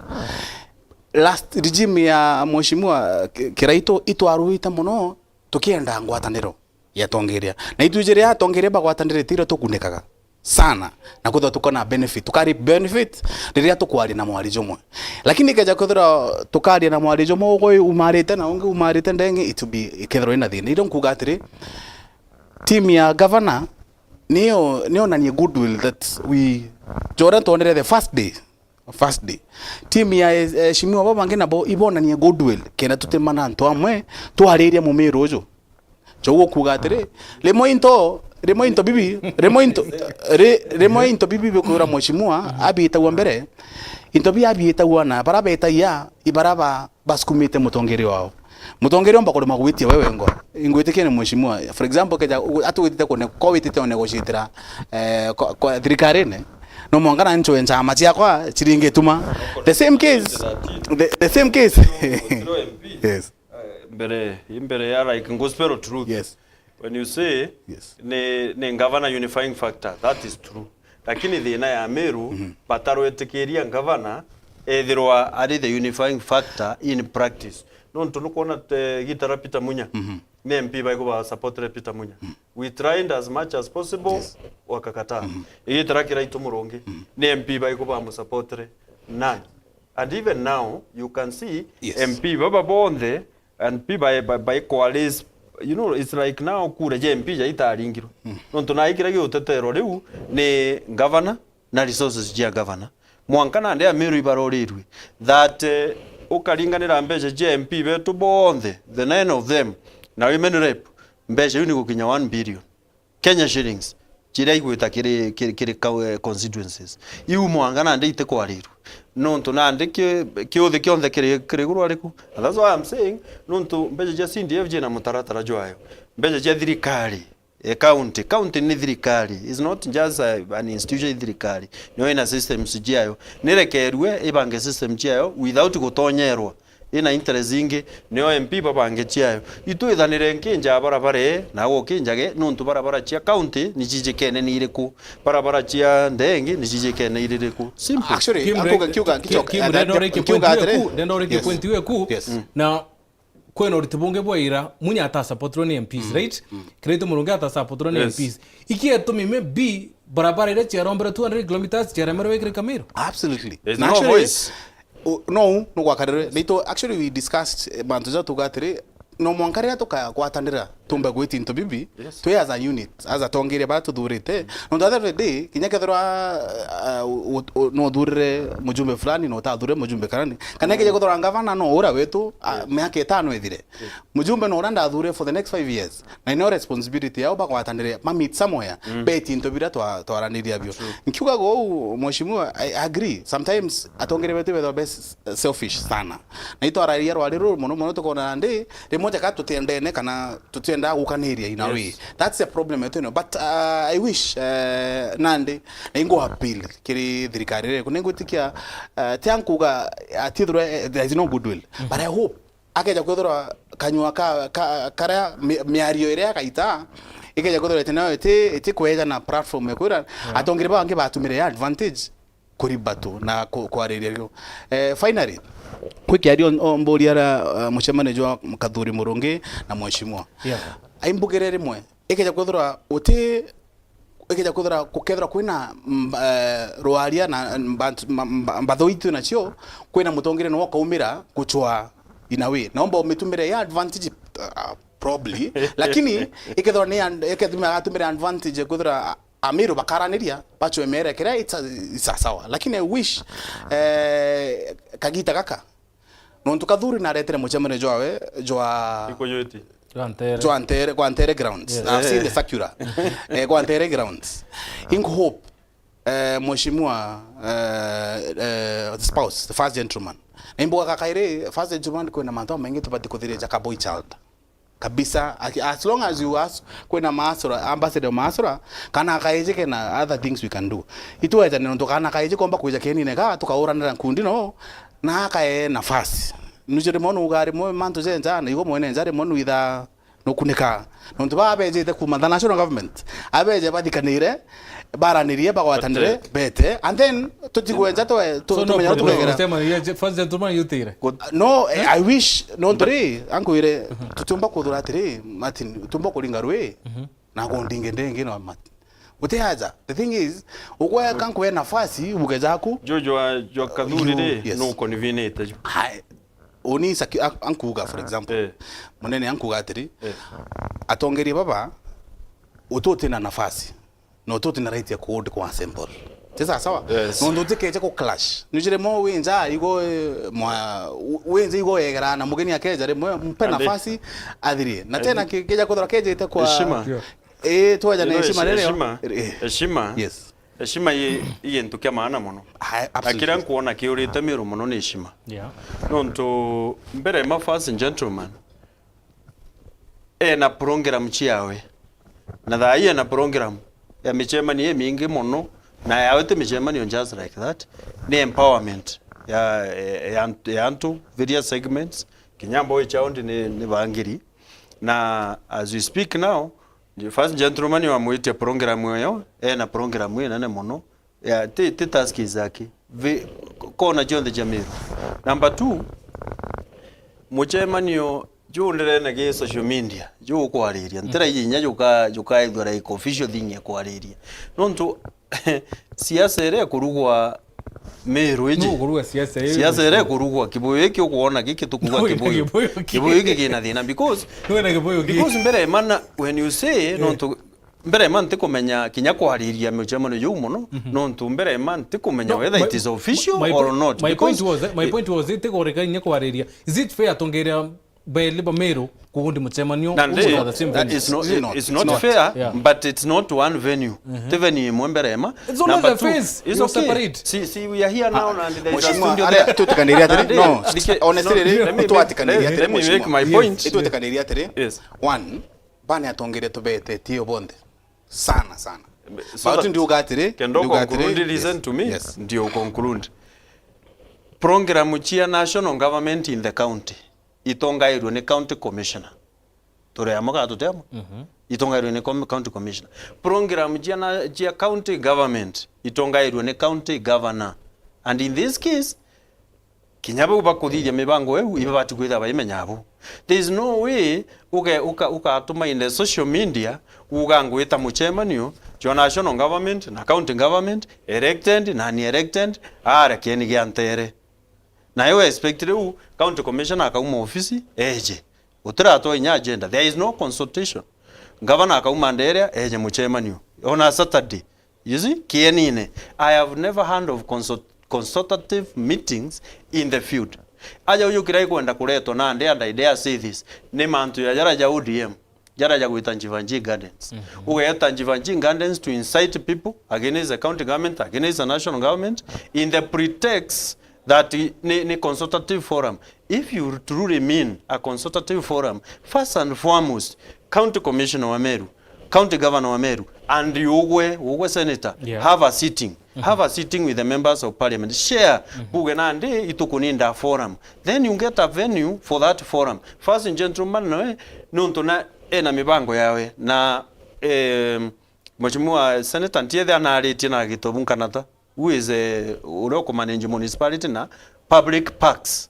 last regime ya mheshimiwa Ki-, Kiraitu itwaruite mono tukienda ngwataniro ya atongeria. Na itwiji riria atongeria bagwatanire tiro tukunikaga sana. Na kwithirwa tukona benefit. Tukari benefit riria tukwaria na mwari jumwe. Lakini keja kwithirwa tukaria na mwari jumwe, ugwe umarite na ungi umarite ndengi, it will be, ikethirwa ina thina. Irio nkuga atiri, team ya governor niyo, nionanie goodwill that we, jora twonere the first day, first day. Team ya, eh, Mheshimiwa baba bangi nabo ibonanie goodwill, kenda tutimana antu amwe, twariria Mumiru uju. Joguo kuuga atiri, rimwe into, rimwe into bibi, rimwe into, ri-, rimwe into bibi bikwira Mheshimiwa abitagua mbere, into bi abitagua na bara betagia, ibara ba basukumite mutongeria wao. Mutongeria omba kurema gwitia we wengwa. Ingwitikia ni mheshimiwa. For example, keja u-, ati witite kune-, ko witite o negotiatira, eh, kwa, kwa thirikarine, no mwanka na nchwe nchama ciakwa chiringi tuma. The same case. The, the same case. Yes. Eh, mbere, mbere ya, like, gospel truth. Yes. When you say Yes. ni, ni governor unifying factor, that is true. Lakini thina ya Meru, Mhm. batarwitikiria governor ethirwa ari the unifying factor in practice. Nontu nukwona te gitara Peter Munya, Mhm. ni M P baikuba supportire Peter Munya. Mhm. We tried as much as possible, Yes. wakakataa. Mhm. Igitara Kiraitu Murungi, Mhm. ni M P baikuba musupportire. None. And even now, you can see Yes. M P baba bonthe and P by, by, by coalesce, you know, it's like now kura ja M P ja itaringirwe. Mm. Nontu na ikira giutetero riu ni governor na resources cia governor. Mwanka nandi Ameru ibarorirwe that, eh, ukaringanira mbeca cia M P betu bonthe, the nine of them, na women rep, mbeca iu ni gukinya one billion. Kenya shillings, chiria igwita kiri, kiri, kiri ka-, eh, constituencies. Iu mwanka nandi itikwarirwe. Nontu nandi ki-, kiuthi kionthe kiri, kiri iguru ariku. And that's why I'm saying, nontu mbeca cia C D F ciina mutaratara jwayo. Mbeca cia thirikari, E county, county ni thirikari, is not just a, an institution, i thirikari. Nio ina systems ciayo. Nirekerue ibange system ciayo without gutonyerwa. Ina interest ingi, nio M P babange ciayo. Itwithanire nkinja barabara ii, na gukinjage, nontu barabara cia county ni cijikene ni iriku? Barabara cia ndee ingi ni cijikene ni iriku? Simple. Actually, Kim, ankuga, re-, kiuga, Kim, kichoka, Kim, eh, ndenda urikie kiuga point atiri, iku, ndenda urikie, yes, point iku, yes, na kwina uriti bungi bwa ira, Munya atasupportirwe ni M Ps, mm, right? Mm. Kiraitu Murungi atasupportirwe ni, yes, M Ps. Iki etumi maybe barabara iria ciarombere two hundred kilometers ciaremerwe ikirika Meru? Absolutely. There's no voice. Na actually, u-, no, no gwakarire. Nito, actually, we discussed, eh, mantu ja tuga atiri, no mwanka riria tukagwatanira, tumbe gwita into bibi, yes, twi as a unit, as atongeria baria tuthurite. Nontu at the end of the day, kinya kethirwa, uh, u-, u-, no uthurire mujumbe fulani, no utathurire mujumbe fulani, kana ikija kuthora ngavana no uria wetu, a, yes, miaka itano ithire. Yes. Mujumbe no uria ndathure for the next five years. Na ino responsibility yao bagwatanire, ma meet somewhere, mm, beti into biria twa-, twaraniria bio. True. Nkiuga gou, mheshimiwa, I agree. Sometimes atongeria betu bethwa be s-, selfish sana. Na itwarariria rwari ruru mono mono tukona ndi, rimwe jaka tutiendene kana tutiendaa gukaniria in a way. Yes. That's a problem yetu ino. But, uh, I wish, uh, nandi, na ingo appeal kiri thirikari iri ku. Ningwitikia, uh, ti ankuga, uh, tithirwe, eh, there is no goodwill. Mm. But I hope akeja kwithirwa kanyua ka, ka, karia mi-, miario iria akaita, ikeja kwithirwa iti nayo iti, iti kweja na platform ya kwira, yeah, atongeri bangi batumire ya advantage kuri batu na ku-, kwariria rio. Eh, finally, kwi kiario o-, mburia aria, eh, mucemanio jwa Kathuri Murungi na mheshimiwa. Yeah. Aimbugire rimwe, ikeja kwithirwa uti, ikeja kwithirwa, gukethirwa kwina mb-, eh, rwaria na mbantu, mba-, mba-, mbatho itu nacio, kwina mutongeria niwe ukaumira gucwa in a way. Naomba umitumire ya advantage, uh, probably, lakini ikethirwa ni an-, ikethirwa atumire advantage kwithirwa Amiru bakaraniria, bacwe mere kiria, it's a, it's a sawa. Lakini I wish, eh, kagita gaka, nontu Kathuri naretire mucemanio jwawe jwa Ikuyuti. Jwa Ntere. Jwa Ntere, kwa Ntere grounds. Yes. I've seen the circular. Eh, kwa Ntere grounds. Ingo hope, eh, mheshimiwa, eh, eh, the spouse, the first gentleman. Na imbuga kakairi, first gentleman kwina mantu maingi tubati kuthirija ka boy child. Kabisa, aki-, as long as you as-, kwina maasura, ambassador maasura, kana akaiji kena other things we can do. Itwejane nontu kana akaiji komba kwija kenine ka, tukauranira nkundi no, na akae nafasi. Nuje rimwe nuga rimwe mantu jenja, na igwe mwene nja rimwe nuitha nukunika. Nontu baba bejite kuma the national government, abeje bathikanire, baranirie, bagwatanire, but, eh, bete, and then tutigwenja twe, tu-, so no tumenya problem. Tukegera. First gentleman yutire. Good. No, eh, I wish, no, but nturi, ankwire, tutiumba kuthura atiri, Martin, utiumba kuringa rwi, mhm, na kundinge ndingi no Martin. Uti aja. The thing is, ugwe kankuwe nafasi, ubuge jaku. Jo, jwa, jwa Kathuri ri, yes, no convenient jo. Hai. Uni saki-, an-, ankuga, for example. Eh. Munene ankuga atiri, eh, atongeria baba, ututi na nafasi. Na ututi na right ya kuhold kwa assemble. Ti sawa sawa? Yes. Nontu utikeje ku clash. Nujire mo winja igo, eh, mwa, winja igo egera na mugeni akeja rimwe, mpe nafasi athirie. Na tena ki-, kija kuthora kejite kwa heshima. Eh, twaja na heshima rero. Heshima. Eh. Heshima. Yes. Heshima i, i gintu kia maana mono. Ai, absolutely. Na kiria nkuona kiurite Miru mono ni heshima. Yeah. Nontu mbere ma first gentleman, ena program ciawe. Na thaa ii ena program ya micemanio imingi mono, na yawe ti micemanio just like that. Ni empowerment ya, ya, ya antu, various segments. Kinya mboy child ni, ni bangiri. Na as we speak now, first gentleman wamwitie program iyo, ena program inene mono. Ya, ti, ti task zake. Vi-, kona cionthe cia Miru. Number two, mucemanio juu ndirene gi social media, juu ukwariria. Mm. Ntira inya juka, jukaithwa like official thing ya kwariria. Nontu, siasa iria ikurugwa Miru iji. Nuu ukurugwa siasa ii. Siasa iria ikurugwa, kibuyu giki ukwona giki tukuga kibuyu. Kibuyu giki. Kibuyu giki kina thina because, nuu wina kibuyu ki? Because mbere mana, when you say, eh, nontu Mbere ma ntikumenya kinya kwariria mucemanio juu mono, mhm, nontu mbere ma ntikumenya, no, whether my, it is official my or po-, not, my because point was, my it point was, itikureka inya kwariria. Is it fair atongeria baeli ba Miru kugundi mucemanio? Na umwe ndi, at the same venue? It's not, it's not, it's not fair, yeah, but it's not one venue. Mhm. Ti venue imwe mbere ma. It's only the face. Number two, it's okay. Separate. See, see, we are here now, ah, and there is a studio there. Mheshimiwa, tutikaniria atiri, no, honestly, let me, let me, let me make my point. Tutikaniria atiri. Yes. One, Bani atongeria tubetetie o bonthe. Sana, sana. So but that ndiuga atiri, kendo ndiuga atiri, conclude, yes, listen to me, yes, ndio conclude. Program cia national government in the county itongairwe ni county commissioner. Turi amwe kana tuti amwe? Mhm. Itongairwe ni com-, county commissioner. Program cia na, cia county government itongairwe ni county governor. And in this case, kinya bau bakuthithia mibango iu, ibabati kwithira baimenya abo. There is no way uge-, uka-, ukatuma in the social media, uga ngwita mucemanio jwa national government na county government, elected na unelected, arekeni gia ntere. Na iu expect riu county commissioner akauma ofisi, eje. Gutiratwa inya agenda. There is no consultation. Governor akauma nderia, eje mucemanio. On a Saturday. You see? Kienine. I have never heard of consult-, consultative meetings in the field. Aja uyu kira ikwenda kuretwa nandi, and I dare say this, ni mantu ya jara ja O D M, jara ja gwita Njivanji Gardens. Mhm. Ugeta Njivanji Gardens to incite people against the county government, against the national government, in the pretext that i-, ni, ni consultative forum. If you truly mean a consultative forum, first and foremost, county commissioner wa Meru, county governor wa Meru, and ugwe, ugwe senator, yeah, have a sitting. Mhm. Have a sitting with the members of parliament. Share, mhm, buge nandi itukuninda forum. Then you get a venue for that forum. First gentleman noe, nontu na ena mibango yawe. Na, em, Mheshimiwa Senator ntiethe anaritie na Gitobu Nkanata, who is, eh, uria ukumanage municipality na public parks.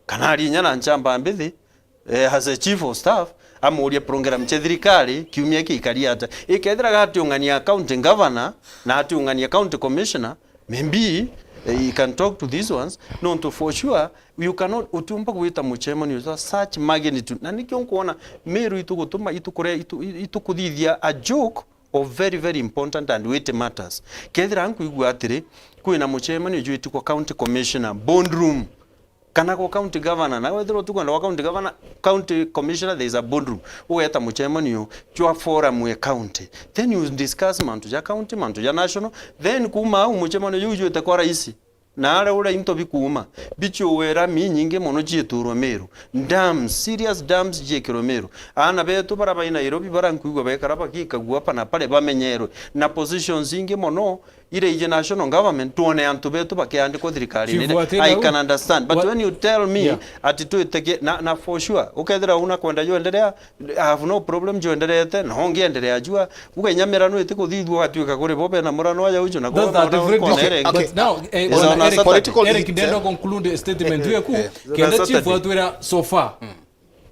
Kana ari inya na nchamba mbithi, eh, as a chief of staff, amurie program cia thirikari kiumia iki ikari atia. Ikethira gatiung'ania county governor na atiung'ania county commissioner, maybe, eh, he can talk to these ones. Nontu for sure, you cannot, utiumba gwita mucemanio jwa such magnitude. Na nikio nkwona Meru itugutuma, itukure-, itu-, itukuthithia a joke of very, very important and weighty matters. Kethira nkwigua atiri, kwina mucemanio jwitwa county commissioner boardroom, kana kwa county governor, na wethirwa utikwenda kwa county governor, county commissioner, there is a boardroom. Ugeta mucemanio jwa forum ya county. Then you discuss mantu ja county, mantu ja national. Then kuma au mucemanio juu jwite kwa raisi. Na aria uria into bikuuma, bichiuwe rami inyingi mono cieturwe Meru. Dams, serious dams ciekirwe Meru. Aana betu baria bai Nairobi baria nkwigua bekara bagikagua apa na pare bamenyerwe. Na positions ingi mono iria iji national government, twone antu betu bakiandikwa thirikarine. Chief, watina I can understand. But when you tell me, yeah, ati twitege, na, na for sure, ukethira una kwenda jwenderea, I have no problem jwenderete, na ungienderea jua. Uga inya mirano itikuthithua, ugatuika kuri bo bena murano aja uju, na kwa mwana ukonere. But now, eh, Eric, ndenda conclude statement yeku, kenda chief atwira so far,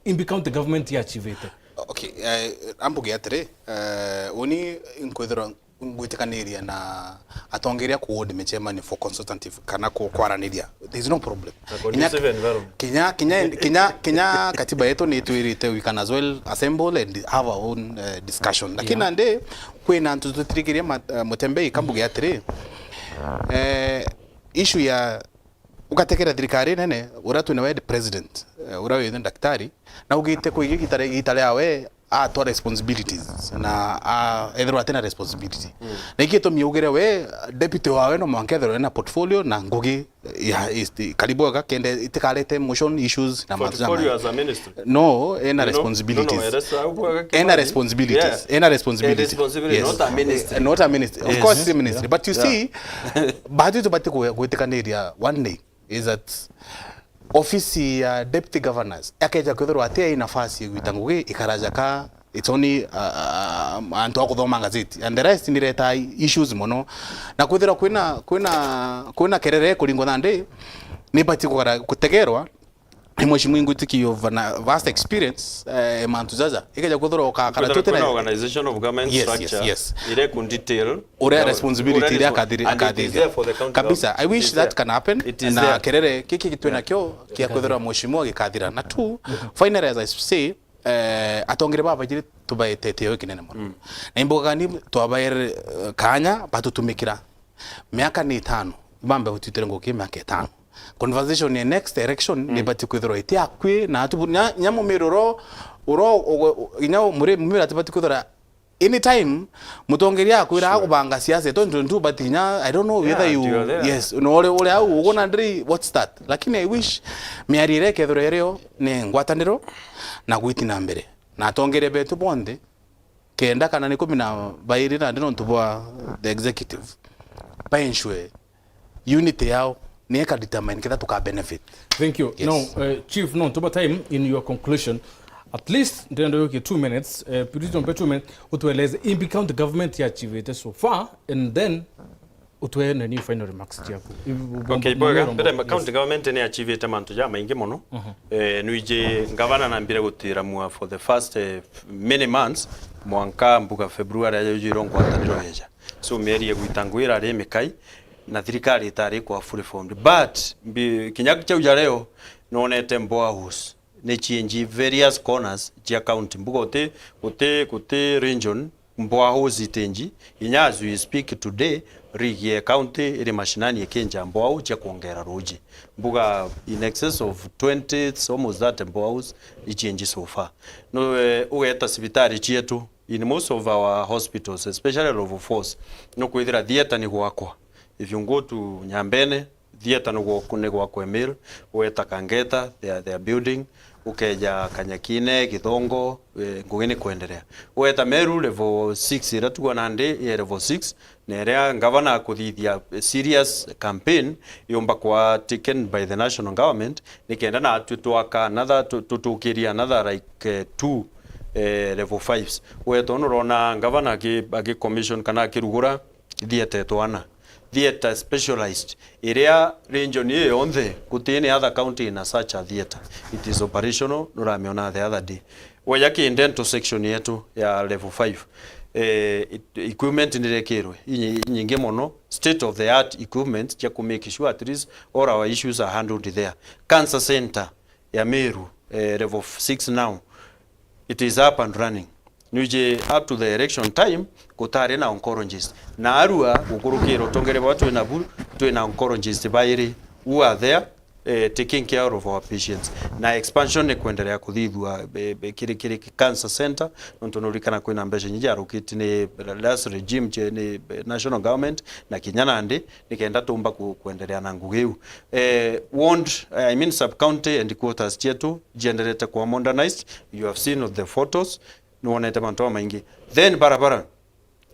Imbi County government yachivite. Okay, eh, ambuge atiri, eh, uni nkwithirwa ngwitikaniria na atongeria ku ward micemanio for consultative kana ku-, kwaraniria. There is no problem. A conducive environment. Kinya, kinya, kinya, kinya katiba yetu ni itwirite we can as well assemble and have our own, eh, discussion. Lakini nandi kwina antu tutirikiria mat-, eh, Mutembei kambuge atiri, eh, issue ya ugatekera thirikari nene, uria twina we president, eh, uria withe daktari, na ugite kwi gita ri-, gita riawe, atwa responsibilities na, a, ethirwa atina responsibility. Na iki itumi ugire we, deputy wawe no mwanka ethirwe na portfolio na ngugi ya, is the, karibu aga kende itikarete motion issues na mantu ja. Portfolio as a ministry? No, ena responsibilities. No, no, ena responsibilities. Ena responsibilities. Yes. Not a ministry. Not a ministry. Of course, it's a ministry. But you see, batu tubati gwitikaniria one day is that ofisi ya deputy governors akeja kwithirwa ati ai nafasi ya gwita ngugi ikaraja ka it's only, uh, uh, antu a kuthoma ngazeti and the rest ni reta issues mono, na kwithirwa kwina, kwina, kwina kerere kuringwa nandi ni bati kugara gutegerwa ni mheshimiwa Ingwitiki of a vast experience, eh, mantu jaja ikeja kwithirwa ukakara. Kwithirwa twitire kwina organization of government structure, yes, yes, ire ku detail uria responsibility iria akathiri, akathiri kabisa. I wish that can happen. Na kerere kiki gitwe nakio kia kwithirwa mheshimiwa gikathira. Na tu, finally, as I say, eh, atongere baba jiri tubaetete yo kinene mono. Na imboga ni twabaere, eh, kanya batutumikira. Miaka ni itano, bambe gutwitire nguki miaka itano. Conversation ya next election ni bati kwithirwa iti akwi na atu nya, nya mumiro ro, uro, inya muri mumiro atibati kwithirwa anytime mutongeria akwira agubanga siasa twenty twenty-two, but kinya, I don't know whether you, yes, no, uri, uri au, ugu na ndiri, what's that? Lakini I wish miario iria ikethirwa irio ni ngwataniro na gwiti na mbere. Na atongeria betu bonthe kenda kana ni kumi na bairi nandi nontu bwa the executive, ba ensure unity yao ni ika determine ketha tuka benefit. Thank you. Yes. Now, uh, Chief, no, tuba time in your conclusion. At least, ndenda yukie two minutes, uh, please don't pay two minutes, utueleze imbi county government ya achievete so far, and then utwene ni final remarks ciaku. Okay, bwega. Mbere, county government ni achievete mantu ja maingi mono. Eh, nwiji ngavana nambire gutiramua for the first, eh, many months, mwanka mbuga February aja yujirwo ngwataniro yeja. So, mieri igwita ngugi irari mikai, na thirikari itari kwa fully formed. But, mbi-, kinya kiu ja leo, nonete boreholes ni cienji various corners cia county. Mbuga guti, guti, guti region boreholes itenji. Inya as we speak today, rig ya county iri mashinani ikinja borehole cia kwongera ruji. Mbuga in excess of twenty, it's almost thirty boreholes icienji so far. No, eh, ugeta cibitari cietu, in most of our hospitals, especially level fours, nukwithira theatre ni gwakwa. If you go to Nyambene, theatre ni gwa-, ni gwakwa Emil, ugeta Kangeta, they are, they are building, ukeja Kanyakine, Githongo, eh, ngugi ni kwenderea. Ugeta Meru level six, iria tugwa nandi ya level six, na iria ngavana akuthithia serious campaign yumba kwa taken by the national government, nikenda natwi twaka another, tu-, tutukiria another like, eh, two, eh, level fives. Ugeta unu urona ngavana aki-, aki commission kana akirugura theatre twana. Theatre specialized. Iria region iyo yonthe, guti any other county ina such a theatre. It is operational, nuramiona the other day. Weja ki dental section yetu ya level five, eh, it-, equipment nirekirwe inyi-, inyingi mono, state of the art equipment cia ku make sure at least all our issues are handled there. Cancer center ya Meru, eh, level six now, it is up and running. Nwiji up to the election time, gutari na oncologist. Na arua gukurukira utongere bwa twina bu, twina oncologist bairi who are there, eh, taking care of our patients. Na expansion ni kwendelea kuthithua, eh, eh, kiri, kiri cancer center, nontu nurikana kwina mbeca nyingi arukiti ni last regime che ni, eh, national government, na kinya nandi, nikenda tumba ku-, kwendelea na ngugi iu. Eh, ward, eh, I mean sub county headquarters cietu ciendelete kwa modernized. You have seen the photos, nwonete mantu mamaingi. Then barabara,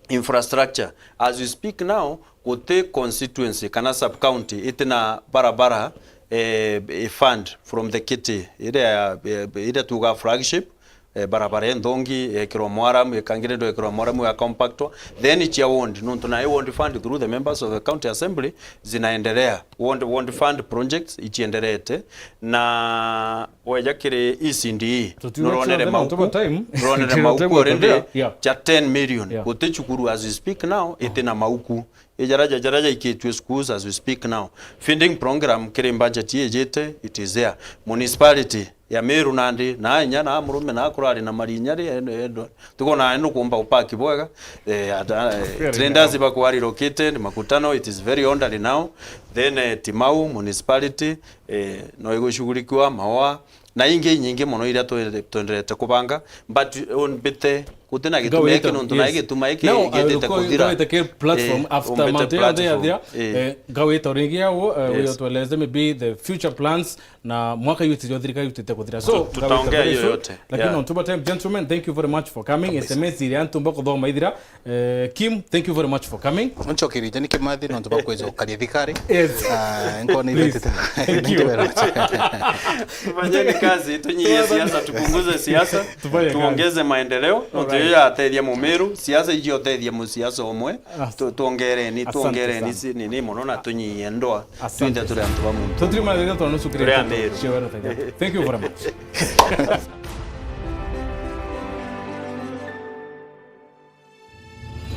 infrastructure. As we speak now, guti constituency kana sub county itina barabara, eh, i fund from the kiti iria, eh, iria tuga flagship, eh, barabara inthongi yekirwa mwaramu, ikangirirwa yekirwa mwaramu ya compactwa, then icia ward, nontu nayo ward fund through the members of the county assembly zinaendelea. Ward, ward fund projects icienderete, na weja kiri E C D E, nuronere mauku, nuronere mauku already ja ten million. Guti cukuru as we speak now itina mauku. Ijaraja, jaraja ikitue schools as we speak now. Feeding program kiri budget ijite, it is there. Municipality ya Meru nandi, na inya na murume na kurari na marinya ri, endo, endo. Tuko na endo kumba upaki bwega. Eh, ata, eh, traders bakwa relocated, makutano, it is very orderly now. Then, eh, Timau municipality, eh, no igushughulikiwa, Maua, na ingi nyingi mono iria twe-, twenderete kubanga, but, uh, mbite, guti na gituma iki, nontu na gituma iki gitite kuthira. Ngawita ki platform after Mount Kenya yathira, eh, ngawita ringi ya wo, eh, uyo tueleze maybe the future plans na mwaka yutite thirikari yutite kuthira. So, tutaongea hiyo yote. Lakini on top of time, gentlemen, thank you very much for coming. S M S iria ntumba kuthoma ithira. Eh, Kim, thank you very much for coming. Unchokirite ni Kimathi, nontu bwa kwija ukaria thikari. Yes. Ah, nkoni. Please. Thank you very much. Tufanyeni kazi, tunyie siasa, tupunguze siasa, tuongeze maendeleo, nontu iyo yatethia Mumiru, siasa iji otethia musiasa umwe. Tu-, tuongereni, tuongereni nini mono na tunyie ndoa. Twinthe turi antu bamwe. Tutiri mathira twa nusu kiri. Thank you very much.